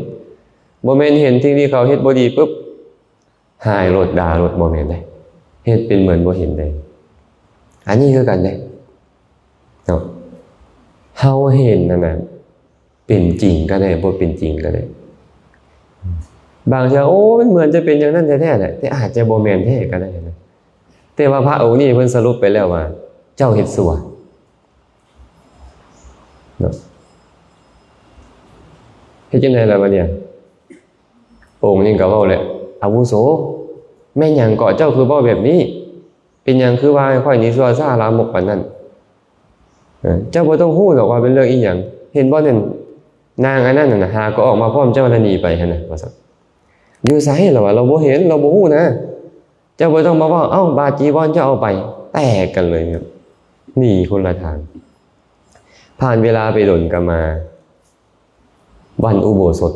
ບໍ່ແມ່ນເຫັນສິ່ງທີ່ເຂົາເຮັດບໍ່ດີປຶບ ຮ້າຍໂລດ ດ່າໂລດ ບໍ່ແມ່ນເດ້ ເຮັດເປັນເໝືອນບໍ່ເຫັນເດ້. ອັນນີ້ຄືກັນເດ້ເນາະ ເຮົາເຫັນນັ້ນນະ ເປັນຈິງກໍໄດ້ ບໍ່ເປັນຈິງກໍໄດ້. ບາງເທື່ອ ໂອ້ ມັນເໝືອນຈະເປັນຢ່າງນັ້ນແທ້ໆແຫຼະ ແຕ່ອາດຈະບໍ່ແມ່ນແທ້ກໍໄດ້ນະ. ແຕ່ວ່າພະອົງນີ້ເພິ່ນສະຫຼຸບໄປແລ້ວວ່າ ເຈົ້າເຮັດຊົ່ວເນາະ. ເຮັດຈັ່ງໃດລະບາດນີ້? ອົງນີ້ກໍເວົ້າແຫຼະ ອາວຸໂສ ແມ່ນຫຍັງເກາະ ເຈົ້າຄືເວົ້າແບບນີ້? ເປັນຫຍັງຄືວ່າໃຫ້ຂ້ອຍນີ້ຊົ່ວຊ້າລາມົກປານນັ້ນ? ເອີ ເຈົ້າບໍ່ຕ້ອງຮູ້ດອກວ່າເປັນເລື່ອງອີ່ຫຍັງ. ເຫັນບໍ່ນັ້ນ ນາງອັນນັ້ນນະ ຫາກໍອອກມາພ້ອມເຈົ້າແລ້ວໜີໄປຫັ້ນນະ ວ່າຊັ້ນ. ຢູ່ໃສລະວ່າ ລາວບໍ່ເຫັນ ລາວບໍ່ຮູ້ນະ. ເຈົ້າບໍ່ຕ້ອງມາເວົ້າ ເອົ້າ ບາດຈີວອນເຈົ້າເອົາໄປ. ແຕກກັນເລີຍ ໜີຄົນລະທາງ. ຜ່ານເວລາໄປດົນກໍມາ ວັນອຸໂບສົດ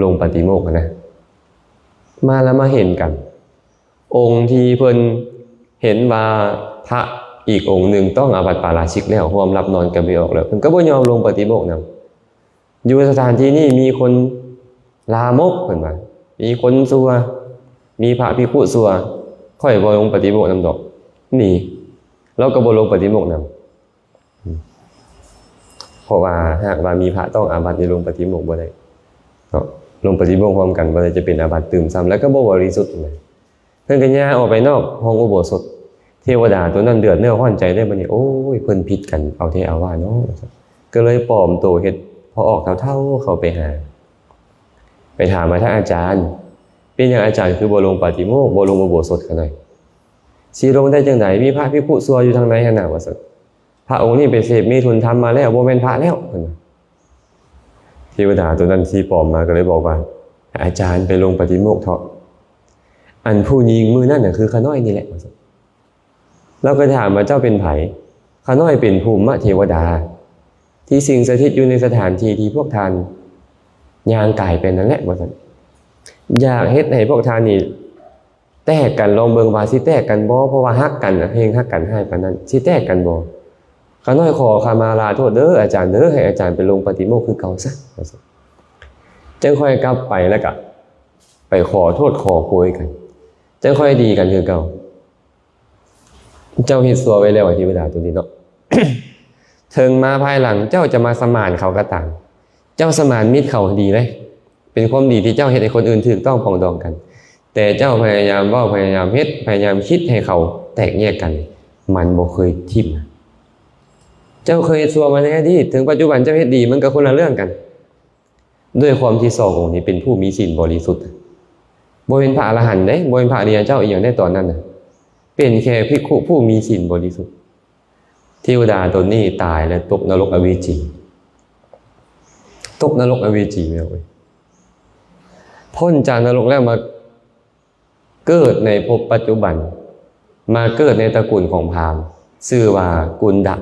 ລົງປາຕິໂມກຫັ້ນນະ ມາລະມາເຫັນກັນ. ອົງທີ່ເພິ່ນເຫັນວ່າພະອີກອົງໜຶ່ງຕ້ອງອາບັດປາລາຊິກແລ້ວ ຮ່ວມຫຼັບນອນກັນບໍ່ອອກແລ້ວ ເພິ່ນກໍບໍ່ຍອມລົງປາຕິໂມກນຳ. ຢູ່ສະຖານທີ່ນີ້ມີຄົນລາມົກ ເພິ່ນວ່າ ມີຄົນຊົ່ວ ມີພະພິກຂຸຊົ່ວ ຂ້ອຍບໍ່ລົງປາຕິໂມກນຳດອກ ໜີ. ລາວກໍບໍ່ລົງປາຕິໂມກນຳ. ເພາະວ່າຫາກວ່າມີພະຕ້ອງອາບັດນີ້ ລົງປາຕິໂມກບໍ່ໄດ້ເນາະ ລົງປາຕິໂມກຮ່ວມກັນບໍ່ໄດ້ ຈະເປັນອາບັດຕື່ມຊ້ຳ ແລ້ວກໍບໍ່ບໍລິສຸດນະ. ເພິ່ນກໍຍ່າງອອກໄປນອກຫ້ອງອຸໂບສົດ. ເທວະດາຕົວນັ້ນເດືອດເນື້ອຮ້ອນໃຈເລີຍ ບັດນີ້ ໂອ້ຍ ເພິ່ນຜິດກັນເອົາແທ້ເອົາວ່າເນາະ ວ່າຊັ້ນ. ກໍເລີຍປອມໂຕເຮັດພໍ່ອອກເຖົ້າໆເຂົ້າໄປຫາ ໄປຖາມວ່າ ທ່ານອາຈານ ເປັນຫຍັງອາຈານຄືບໍ່ລົງປາຕິໂມກ ບໍ່ລົງອຸໂບສົດຂ້ານ້ອຍ? ຊິລົງໄດ້ຈັ່ງໃດ ມີພະພິກຂຸຊົ່ວຢູ່ທາງໃນຫັ້ນນະ ວ່າຊັ້ນ. ພະອົງນີ້ໄປເສບເມຖຸນທຳມາແລ້ວ ບໍ່ແມ່ນພະແລ້ວ ເພິ່ນວ່າ. ເທວະດາຕົວນັ້ນທີ່ປອມມາກໍເລີຍບອກວ່າ ອາຈານໄປລົງປາຕິໂມກເຖາະ ອັນຜູ້ຍິງມື້ນັ້ນນະຄືຂ້ານ້ອຍນີ້ແຫຼະ ວ່າຊັ້ນ. ລາວກໍຖາມວ່າ ເຈົ້າເປັນໃຜ? ຂ້ານ້ອຍເປັນພູມມະເທວະດາ ທີ່ສິງສະຖິດຢູ່ໃນສະຖານທີ່ທີ່ພວກທ່ານຍ່າງກາຍໄປນັ້ນແຫຼະ ວ່າຊັ້ນ. ຢາກເຮັດໃຫ້ພວກທ່ານນີ້ ແຕກກັນ ລອງເບິ່ງວ່າຊິແຕກກັນບໍ່ ເພາະວ່າຮັກກັນນະ ແຮງຮັກກັນຮ້າຍປານນັ້ນ ຊິແຕກກັນບໍ່? ຂ້ານ້ອຍຂໍຂະມາລາໂທດເດີອາຈານເດີ ໃຫ້ອາຈານໄປລົງປາຕິໂມກຄືເກົ່າຊະ ວ່າຊັ້ນ. ຈັ່ງຄ່ອຍກັບໄປ ແລ້ວກະໄປຂໍໂທດຂໍໂພຍກັນ ຈັ່ງຄ່ອຍດີກັນຄືເກົ່າ. ເຈົ້າເຮັດຊົ່ວໄວ້ແລ້ວ ອະເທວະດາຕົວນີ້ເນາະ ເຖິງມາພາຍຫຼັງເຈົ້າຈະມາສະໝານເຂົາກໍຕາມ ເຈົ້າສະໝານມິດເຂົາດີເດ້ ເປັນຄວາມດີທີ່ເຈົ້າເຮັດໃຫ້ຄົນອື່ນຖືກຕ້ອງປອງດອງກັນ. ແ ແຕ່ເຈົ້າພະຍາຍາມເວົ້າ, ພະຍາຍາມເຮັດ, ພະຍາຍາມຄິດໃຫ້ເຂົາແຕກແຍກກັນ, ມັນບໍ່ເຄີຍຖິ້ມ. ເຈົ້າເຄີຍເຮັດຊົ່ວມາໃນອະດີດ, ເຖິງປັດຈຸບັນເຈົ້າເຮັດດີ, ມັນກໍຄົນລະເລື່ອງກັນ. ດ້ວຍຄວາມທີ່ສອງອົງນີ້ເປັນຜູ້ມີສິນບໍລິສຸດ, ບໍ່ເປັນພະອະລະຫັນເດ້, ບໍ່ເປັນພະອະລິຍະເຈົ້າອີ່ຫຍັງໃນຕອນນັ້ນນະ, ເປັນແຄ່ພິກຂຸຜູ້ມີສິນບໍລິສຸດ. ເທວດາຕົນນີ້ຕາຍແລ້ວຕົກນະລົກອະເວຈີ, ຕົກນະລົກອະເວຈີແມ່ນບໍ່ເອີຍ? ພົ້ນຈາກນະລົກແລ້ວມາເກີດໃນພົບປັດຈຸບັນ, ມາເກີດໃນຕະກຸນຂອງພາມ, ຊື່ວ່າກຸນດະ,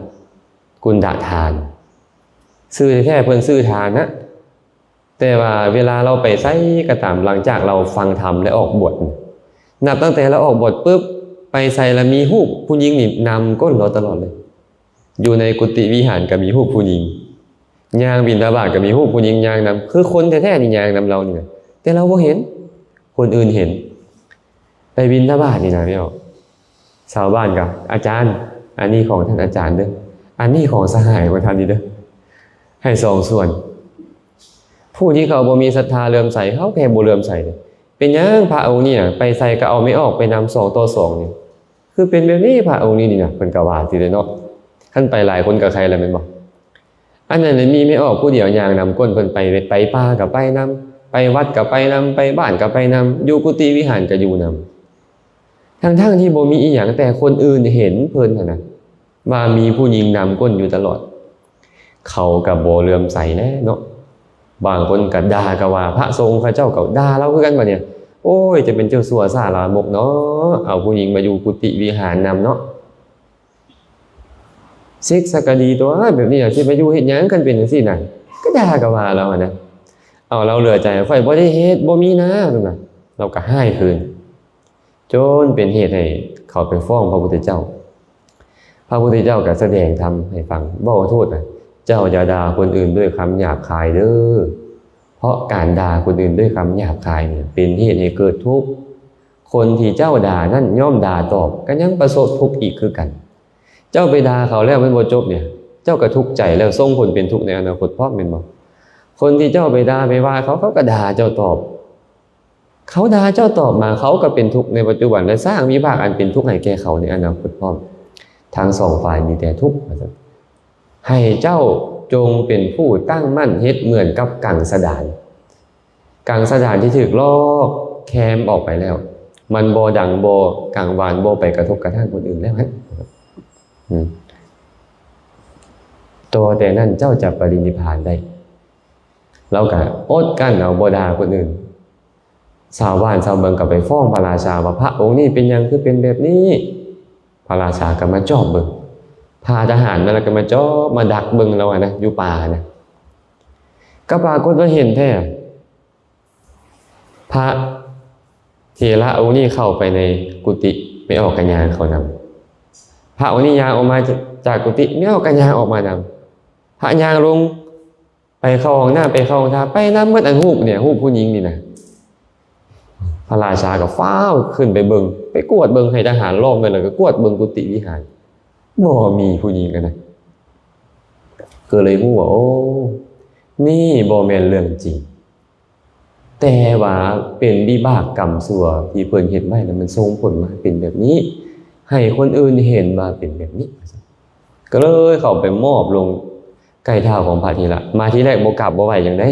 ກຸນດະທານ. ຊື່ແທ້ໆເພິ່ນຊື່ທານນະ, ແຕ່ວ່າເວລາລາວໄປໃສກໍຕາມ, ຫຼັງຈາກລາວຟັງທຳແລະອອກບວດ, ນັບຕັ້ງແຕ່ລາວອອກບວດປຶບ, ໄປໃສລະມີຮູບຜູ້ຍິງນີ້ນຳກົ້ນລາວຕະຫຼອດເລີຍ. ຢູ່ໃນກຸຕິວິຫານກໍມີຮູບຜູ້ຍິງ, ຍ່າງບິນທະບາດກໍມີຮູບຜູ້ຍິງຍ່າງນຳ, ຄືຄົນແທ້ໆນີ້ຍ່າງນຳລາວນີ້ນະ, ແຕ່ລາວບໍ່ເຫັນ, ຄົນອື່ນເຫັນ. ໄປບິນທະບາດນີ້ນະແມ່ນບໍ່? ຊາວບ້ານກໍ, ອາຈານ, ອັນນີ້ຂອງທ່ານອາຈານເດີ້, ອັນນີ້ຂອງສະຫາຍຂອງທ່ານນີ້ເດີ້, ໃຫ້ສອງສ່ວນ. ຜູ້ທີ່ເຂົາບໍ່ມີສັດທາເຫຼື້ອມໃສ, ເຮົາແຄ່ບໍ່ເຫຼື້ອມໃສເດ້. ເປັນຫຍັງພະອົງນີ້ນະ ໄປໃສກໍເອົາແມ່ອອກໄປນຳສອງຕໍ່ສອງນີ້? ຄືເປັນແບບນີ້ພະອົງນີ້ນີ້ນະ, ເພິ່ນກໍວ່າຊີ້ແຫຼະເນາະ. ຄັນໄປຫຼາຍຄົນກໍໄຄແລ້ວແມ່ນບໍ່? ອັນນັ້ນນະມີແມ່ອອກຜູ້ດຽວຍ່າງນຳກົ້ນເພິ່ນໄປເວັດໄປປ່າກໍໄປນຳ, ໄປວັດກໍໄປນຳ, ໄປບ້ານກໍໄປນຳ, ຢູ່ກຸຕິວິຫານກໍຢູ່ນຳ. ທັງໆທີ່ບໍ່ມີອີ່ຫຍັງ, ແຕ່ຄົນອື່ນເຫັນເພິ່ນຫັ້ນນະ ວ່າມີຜູ້ຍິງນຳກົ້ນຢູ່ຕະຫຼອດ, ເຂົາກໍບໍ່ເຫຼື້ອມໃສແດ່ເນາະ. ບາງຄົນກໍດ່າກໍວ່າ, ພະສົງເຂົາເຈົ້າກໍດ່າລາວຄືກັນບັດນີ້, ໂອ້ຍ ຈະເປັນເຈົ້າຊົ່ວຊ້າລາມົກເນາະ, ເອົາຜູ້ຍິງມາຢູ່ກຸຕິວິຫານນຳເນາະ. ເຊັກສັກກະດີຕົວະ ແບບນີ້ນະ ຊິມາຢູ່ເຮັດຫຍັງ ຄັນເປັນຈັ່ງຊີ້ນະ. ກໍດ່າກໍວ່າລາວຫັ້ນນະ, ເອົາລາວເຫຼືອໃຈ, ຂ້ອຍບໍ່ໄດ້ເຮັດ, ບໍ່ມີນາ, ວ່າຊັ້ນນະ. ລາວກໍຮ້າຍຄືນ ຈົນເປັນເຫດໃຫ້ເຂົາໄປຟ້ອງພະພຸດທະເຈົ້າ. ພະພຸດທະເຈົ້າກໍສະແດງທຳໃຫ້ຟັງ, ເວົ້າໂທດນະ, ເຈົ້າຢ່າດ່າຄົນອື່ນດ້ວຍຄຳຫຍາບຄາຍເດີ້, ເພາະການດ່າຄົນອື່ນດ້ວຍຄຳຫຍາບຄາຍນີ້ ເປັນເຫດໃຫ້ເກີດທຸກ. ຄົນທີ່ເຈົ້າດ່ານັ້ນຍ່ອມດ່າຕອບ ກໍຍັງປະສົບທຸກອີກຄືກັນ. ເຈົ້າໄປດ່າເຂົາແລ້ວມັນບໍ່ຈົບນີ້, ເຈົ້າກໍທຸກໃຈແລ້ວ ສົ່ງຜົນເປັນທຸກໃນອະນາຄົດພ້ອມແມ່ນບໍ່? ຄົນທີ່ເຈົ້າໄປດ່າໄປວ່າເຂົາ, ເຂົາກໍດ່າເຈົ້າຕອບ. ເຂົາດ່າເຈົ້າຕອບມາ, ເຂົາກໍເປັນທຸກໃນປັດຈຸບັນ ແລະ ສ້າງວິບາກອັນເປັນທຸກໃຫ້ແກ່ເຂົາໃນອະນາຄົດພ້ອມ. ທັງສອງຝ່າຍມີແຕ່ທຸກ, ວ່າຊັ້ນ. ໃຫ້ເຈົ້າຈົ່ງເປັນຜູ້ຕັ້ງໝັ້ນເຮັດເໝືອນກັບກັງສະດານ. ກັງສະດານທີ່ຖືກລອກແຄມອອກໄປແລ້ວ, ມັນບໍ່ດັງ, ບໍ່ກັງວານ, ບໍ່ໄປກະທົບກະທາງຄົນອື່ນແລ້ວຫັ້ນ. ອືມ. ຕໍ່ແຕ່ນັ້ນເຈົ້າຈະປະລິນິບພານໄດ້. ລາວກະອົດກັ້ນເອົາ, ບໍ່ດ່າຄົນອື່ນ. ຊາວບ້ານຊາວເມືອງກໍໄປຟ້ອງພະລາຊາວ່າ ພະອົງນີ້ເປັນຫຍັງຄືເປັນແບບນີ້? ພະລາຊາກໍມາຈອບເບິ່ງ, ພາທະຫານມາແລ້ວກໍມາຈອບ, ມາດັກເບິ່ງລາວຫັ້ນນະ, ຢູ່ປ່າຫັ້ນນະ. ກໍປາກົດວ່າເຫັນແທ້, ພະເຖລະອົງນີ້ເຂົ້າໄປໃນກຸຕິ, ແມ່ອອກກະຍ່າງເຂົ້ານຳ. ພະອົງນີ້ຍ່າງອອກມາຈາກ, ຈາກກຸຕິ, ແມ່ອອກກະຍ່າງອອກມານຳ. ພະຍ່າງລົງ ໄປເຂົ້າຫ້ອງນ້ຳ, ໄປເຂົ້າຫ້ອງທ່າ, ໄປນຳໝົດອັນຮູບນີ້, ຮູບຜູ້ຍິງນີ້ນະ. ພະລາຊາກໍຟ້າວຂຶ້ນໄປເບິ່ງ, ໄປກວດເບິ່ງ, ໃຫ້ທະຫານລ້ອມໄວ້ ແລ້ວກໍກວດເບິ່ງກຸຕິວິຫານ, ບໍ່ມີຜູ້ຍິງອັນນັ້ນ. ກໍເລີຍຮູ້ວ່າ, ໂອ້, ນີ້ບໍ່ແມ່ນເລື່ອງຈິງ, ແຕ່ວ່າເປັນວິບາກກຳຊົ່ວທີ່ເພິ່ນເຮັດໄວ້ນະ, ມັນສົ່ງຜົນມາເປັນແບບນີ້, ໃຫ້ຄົນອື່ນເຫັນວ່າເປັນແບບນີ້. ກໍເລີຍເຂົ້າໄປມອບລົງ ໃກ້ເທົ້າຂອງພະເຖລະ. ມາທີແລກບໍ່ກາບບໍ່ໄຫວ້ຫຍັງໃດ,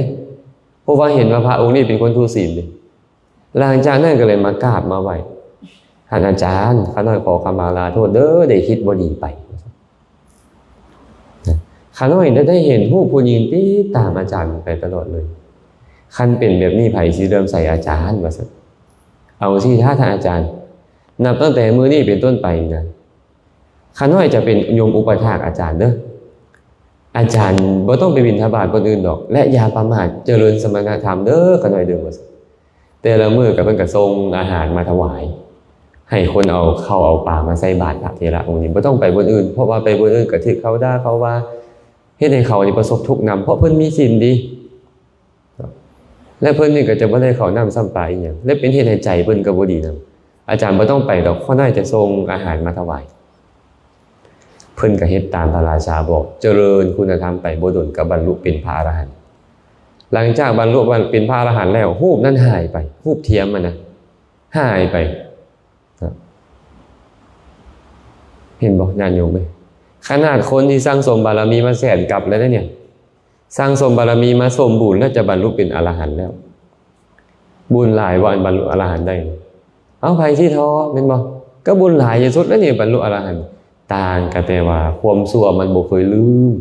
ເພາະວ່າເຫັນວ່າພະອົງນີ້ເປັນຄົນທຸສິນເດ້. ຫຼັງຈາກນັ້ນກໍເລີຍມາກາບມາໄຫວ້, ທ່ານອາຈານ, ຂ້ານ້ອຍຂໍຂະມາລາໂທດເດີ້, ໄດ້ຄິດບໍ່ດີໄປ. ຂ້ານ້ອຍໄດ້ເຫັນຮູບຜູ້ຍິງຕິດຕາມອາຈານໄປຕະຫຼອດເລີຍ. ຄັນເປັນແບບນີ້, ໃຜຊິເຫຼື້ອມໃສອາຈານ? ວ່າຊັ້ນ. ເອົາຊີ້ ຖ້າທ່ານອາຈານ, ນັບຕັ້ງແຕ່ມື້ນີ້ເປັນຕົ້ນໄປນະ, ຂ້ານ້ອຍຈະເປັນໂຍມອຸປະຖາກອາຈານເດີ້. ອາຈານບໍ່ຕ້ອງໄປບິນທະບາດບ່ອນອື່ນດອກ ແລະ ຢ່າປະໝາດ, ຈະເລີນສະມະນະທຳເດີ້ ຂ້ານ້ອຍເດີ້ ວ່າຊັ້ນ. ແຕ່ລະມື້ກໍເພິ່ນກໍສົ່ງອາຫານມາຖວາຍ, ໃຫ້ຄົນເອົາເຂົ້າເອົາປາມາໃສ່ບາດພະເຖລະອົງນີ້. ບໍ່ຕ້ອງໄປບ່ອນອື່ນ, ເພາະວ່າໄປບ່ອນອື່ນກໍຖືກເຂົາດ່າເຂົາວ່າ, ເຮັດໃຫ້ເຂົານີ້ປະສົບທຸກນຳ, ເພາະເພິ່ນມີສິນດີ. ແລະ ເພິ່ນນີ້ກໍຈະບໍ່ໄດ້ເຂົ້ານ້ຳຊ້ຳປາອີ່ຫຍັງ ແລະ ເປັນເຫດໃຫ້ໃຈເພິ່ນກໍບໍ່ດີນຳ. ອາຈານບໍ່ຕ້ອງໄປດອກ, ຂ້ານ້ອຍຈະສົ່ງອາຫານມາຖວາຍ. ເພິ່ນກໍເຮັດຕາມພະລາຊາບອກ, ຈະເລີນຄຸນນະທຳໄປ, ບໍ່ດົນກໍບັນລຸເປັນພະອະລະຫັນ. ຫຼັງຈາກບັນລຸເປັນພະອະລະຫັນແລ້ວ, ຮູບນັ້ນຫາຍໄປ, ຮູບທຽມຫັ້ນນະ, ຫາຍໄປ. ເຫັນບໍ່ ຍາດໂຍມເອີຍ? ຂະໜາດຄົນທີ່ສັ່ງສົມບາລະມີມາແສນກັບແລ້ວເດ້ນີ້ ສັ່ງສົມບາລະມີມາສົມບູນແລ້ວ ຈະບັນລຸເປັນອະລະຫັນແລ້ວ. ບຸນຫຼາຍບໍ່ ອັນບັນລຸອະລະຫັນໄດ້? ເອົາ ໃຜຊິທໍ້ ແມ່ນບໍ່? ກໍບຸນຫຼາຍທີ່ສຸດແລ້ວນີ້ ບັນລຸອະລະຫັນ. ຕ່າງກໍແຕ່ວ່າຄວາມຊົ່ວມັນບໍ່ເຄີຍລືມ.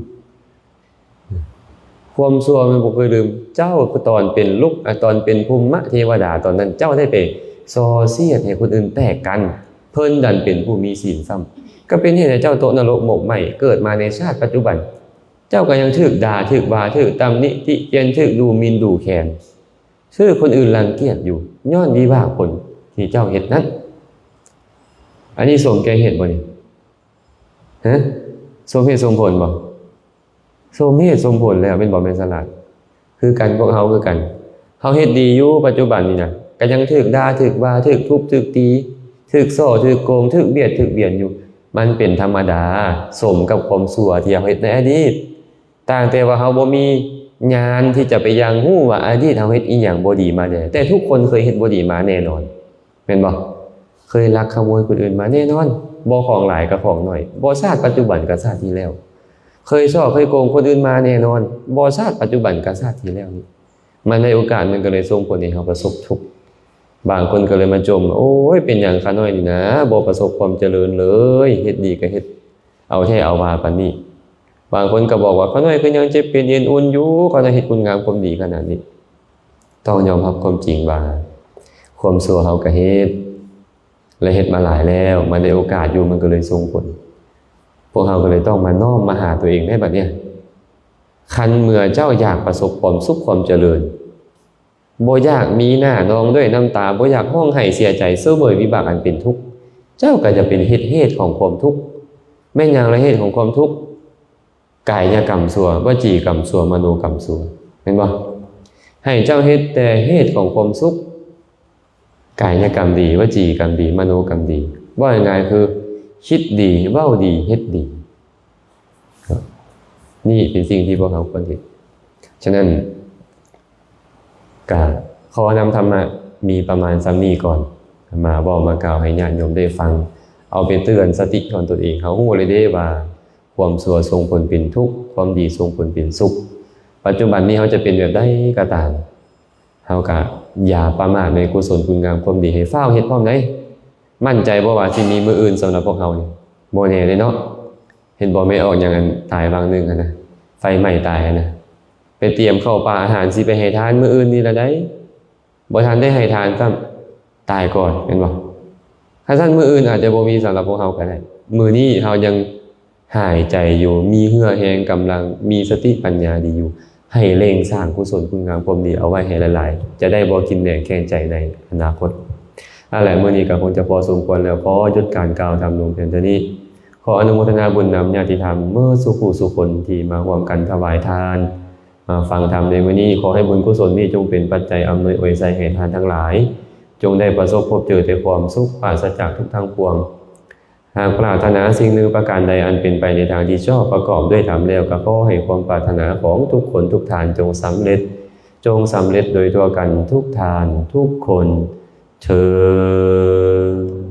ຄວາມຊົ່ວມັນບໍ່ເຄີຍລືມ. ເຈົ້າຕອນເປັນລຸກ ອາ ຕອນເປັນພູມມະເທວະດາ ຕອນນັ້ນເຈົ້າໄດ້ໄປສໍ້ສຽດໃຫ້ຄົນອື່ນແຕກກັນ, ເພິ່ນດັນເປັນຜູ້ມີສິນຊ້ຳ, ກໍເປັນເຫດໃຫ້ເຈົ້າຕົກນະລົກໝົກໄໝ້. ເກີດມາໃນຊາດປັດຈຸບັນ ເຈົ້າກໍຍັງຖືກດ່າ ຖືກວ່າ ຖືກຕຳໜິຕິຕຽນ ຖືກດູໝິ່ນດູແຄນ, ຖືກຄົນອື່ນລັງກຽດຢູ່ ຍ້ອນວິບາກຜົນທີ່ເຈົ້າເຮັດນັ້ນ. ອັນນີ້ສົມແກ່ເຫດບໍ່ນີ້? ຮະ? ສົມເຫດສົມຜົນບໍ່? ສົມເຫດສົມຜົນແລ້ວ ແມ່ນບໍ່ແມ່ນສະຫຼາດ? ຄືກັນ ພວກເຮົາຄືກັນ, ເຮົາເຮັດດີຢູ່ປັດຈຸບັນນີ້ນະ ກໍຍັງຖືກດ່າ ຖືກວ່າ ຖືກທຸບ ຖືກຕີ ຖືກສໍ້ ຖືກໂກງ ຖືກບຽດ ຖືກບຽນຢູ່. ມັນເປັນທຳມະດາ ສົມກັບຄວາມຊົ່ວທີ່ເຮົາເຮັດໃນອະດີດ. ຕ່າງແຕ່ວ່າເຮົາບໍ່ມີຍານທີ່ຈະໄປຢ່າງຮູ້ວ່າອະດີດເຮົາເຮັດອີ່ຫຍັງບໍ່ດີມາແດ່, ແຕ່ທຸກຄົນເຄີຍເຮັດບໍ່ດີມາແນ່ນອນ. ແມ່ນບໍ່? ເຄີຍລັກຂະໂມຍຄົນອື່ນມາແນ່ນອນ, ບໍ່ຂອງຫຼາຍກໍຂອງໜ້ອຍ, ບໍ່ຊາດປັດຈຸບັນກໍຊາດທີ່ແລ້ວ. ເຄີຍສໍ້ເຄີຍໂກງຄົນອື່ນມາແນ່ນອນ, ບໍ່ຊາດປັດຈຸບັນກໍຊາດທີ່ແລ້ວນີ້. ມັນໃນໂອກາດມັນກໍເລີຍສົ່ງຜົນໃຫ້ເຮົາປະສົບທຸກ. ບາງຄົນກໍເລີຍມາຈົ່ມ, ໂອ້ຍ ເປັນຫຍັງຂ້ານ້ອຍນີ້ນະ ບໍ່ປະສົບຄວາມຈະເລີນເລີຍ, ເຮັດດີກໍເຮັດ ເອົາແທ້ເອົາວ່າປານນີ້. ບາງຄົນກໍບອກວ່າ ຂ້ານ້ອຍຄືຍັງເຈັບເປັນເອັນອຸ່ນຢູ່, ຂ້ານ້ອຍເຮັດຄຸນງາມຄວາມດີຂະໜາດນີ້. ຕ້ອງຍອມຮັບຄວາມຈິງວ່າ ຄວາມຊົ່ວເຮົາກໍເຮັດ ແລະ ເຮັດມາຫຼາຍແລ້ວ, ມັນໄດ້ໂອກາດຢູ່ ມັນກໍເລີຍສົ່ງຜົນ. ພວກເຮົາກໍເລີຍຕ້ອງມານ້ອມມາຫາຕົວເອງໃນບັດເນີ້ຍ. ຄັນເມື່ອເຈົ້າຢາກປະສົບຄວາມສຸກຄວາມຈະເລີນ, ບໍ່ຢາກມີໜ້ານອງດ້ວຍນ້ຳຕາ, ບໍ່ຢາກຮ້ອງໄຫ້ເສຍໃຈ ເສວຍວິບາກອັນເປັນທຸກ, ເຈົ້າກໍຈະເປັນເຫດ ເຫດຂອງຄວາມທຸກ. ແມ່ນຫຍັງລະເຫດຂອງຄວາມທຸກ? ກາຍຍະກຳຊົ່ວ, ວະຈີກຳຊົ່ວ, ມະໂນກຳຊົ່ວ, ແມ່ນບໍ່? ໃຫ້ເຈົ້າເຮັດແຕ່ເຫດຂອງຄວາມສຸກ, ກາຍຍະກຳດີ, ວະຈີກຳດີ, ມະໂນກຳດີ. ເວົ້າງ່າຍໆຄື ຄິດດີ, ເວົ້າດີ, ເຮັດດີ. ນີ້ເປັນສິ່ງທີ່ພວກເຮົາຄວນເຮັດ. ສະນັ້ນ ກະຂໍນຳທຳມະມີປະມານສ່ຳນີ້ກ່ອນ ມາເວົ້າມາກ່າວໃຫ້ຍາດໂຍມໄດ້ຟັງ, ເອົາໄປເຕືອນສະຕິຂອງຕົນເອງ. ເຮົາຮູ້ແລ້ວເດ້ວ່າ ຄວາມຊົ່ວສົ່ງຜົນເປັນທຸກ, ຄວາມດີສົ່ງຜົນເປັນສຸກ. ປັດຈຸບັນນີ້ເຮົາຈະເປັນແບບໃດກໍຕາມ, ເຮົາກະຢ່າປະໝາດໃນກຸສົນຄຸນງາມຄວາມດີ, ໃຫ້ຟ້າວເຮັດພ້ອມໃດ. ໝັ້ນໃຈບໍ່ວ່າຊິມີມື້ອື່ນສຳລັບພວກເຮົານີ້? ບໍ່ແນ່ເດ້ເນາະ. ເຫັນບໍ່ ແມ່ອອກຫຍັງ ອັນຕາຍຫວ່າງໜຶ່ງຫັ້ນນະ, ໄຟໄໝ້ຕາຍຫັ້ນນະ, ໄປຕຽມເຂົ້າປາອາຫານຊິໄປໃຫ້ທານມື້ອື່ນນີ້ລະໃດ໋, ບໍ່ທັນໄດ້ໃຫ້ທານຊ້ຳ ຕາຍກ່ອນ ແມ່ນບໍ່? ຄັນຊັ້ນມື້ອື່ນອາດຈະບໍ່ມີສຳລັບພວກເຮົາກໍໄດ້. ມື້ນີ້ເຮົາຍັງຫາຍໃຈຢູ່, ມີເຫື່ອແຮງກຳລັງ, ມີສະຕິປັນຍາດີຢູ່, ໃຫ້ເລັ່ງສ້າງກຸສົນຄຸນງາມຄວາມດີເອົາໄວ້ໃຫ້ຫຼາຍໆ, ຈະໄດ້ບໍ່ກິນແດງແຂງໃຈໃນອະນາຄົດ. ເອົາລະ ມື້ນີ້ກໍຄົງຈະພໍສົມຄວນແລ້ວ, ຂໍຢຸດການກ່າວທຳລົງພຽງເທົ່ານີ້. ຂໍອະນຸໂມທະນາບຸນນຳຍາດຕິທຳເໝິດສູ່ຜູ້ສູ່ຄົນທີ່ມາຮ່ວມກັນຖວາຍທານ, ມາຟັງທຳໃນມື້ນີ້. ຂໍໃຫ້ບຸນກຸສົນນີ້ຈົ່ງເປັນປັດໄຈອຳນວຍອວຍໄຊໃຫ້ທ່ານທັງຫຼາຍ, ຈົ່ງໄດ້ປະສົບພົບເຈີແຕ່ຄວາມສຸກ, ປາສະຈາກທຸກທັງປວງ. ຫາກປາດຖະໜາສິ່ງໜຶ່ງປະການໃດອັນເປັນໄປໃນທາງທີ່ຊອບ, ປະກອບດ້ວຍທຳແລ້ວ, ກໍຂໍໃຫ້ຄວາມປາດຖະໜາຂອງທຸກຄົນທຸກທ່ານຈົ່ງສຳເລັດ, ຈົ່ງສຳເລັດໂດຍທົ່ວກັນທຸກທ່ານທຸກຄົນເທີ້ນ.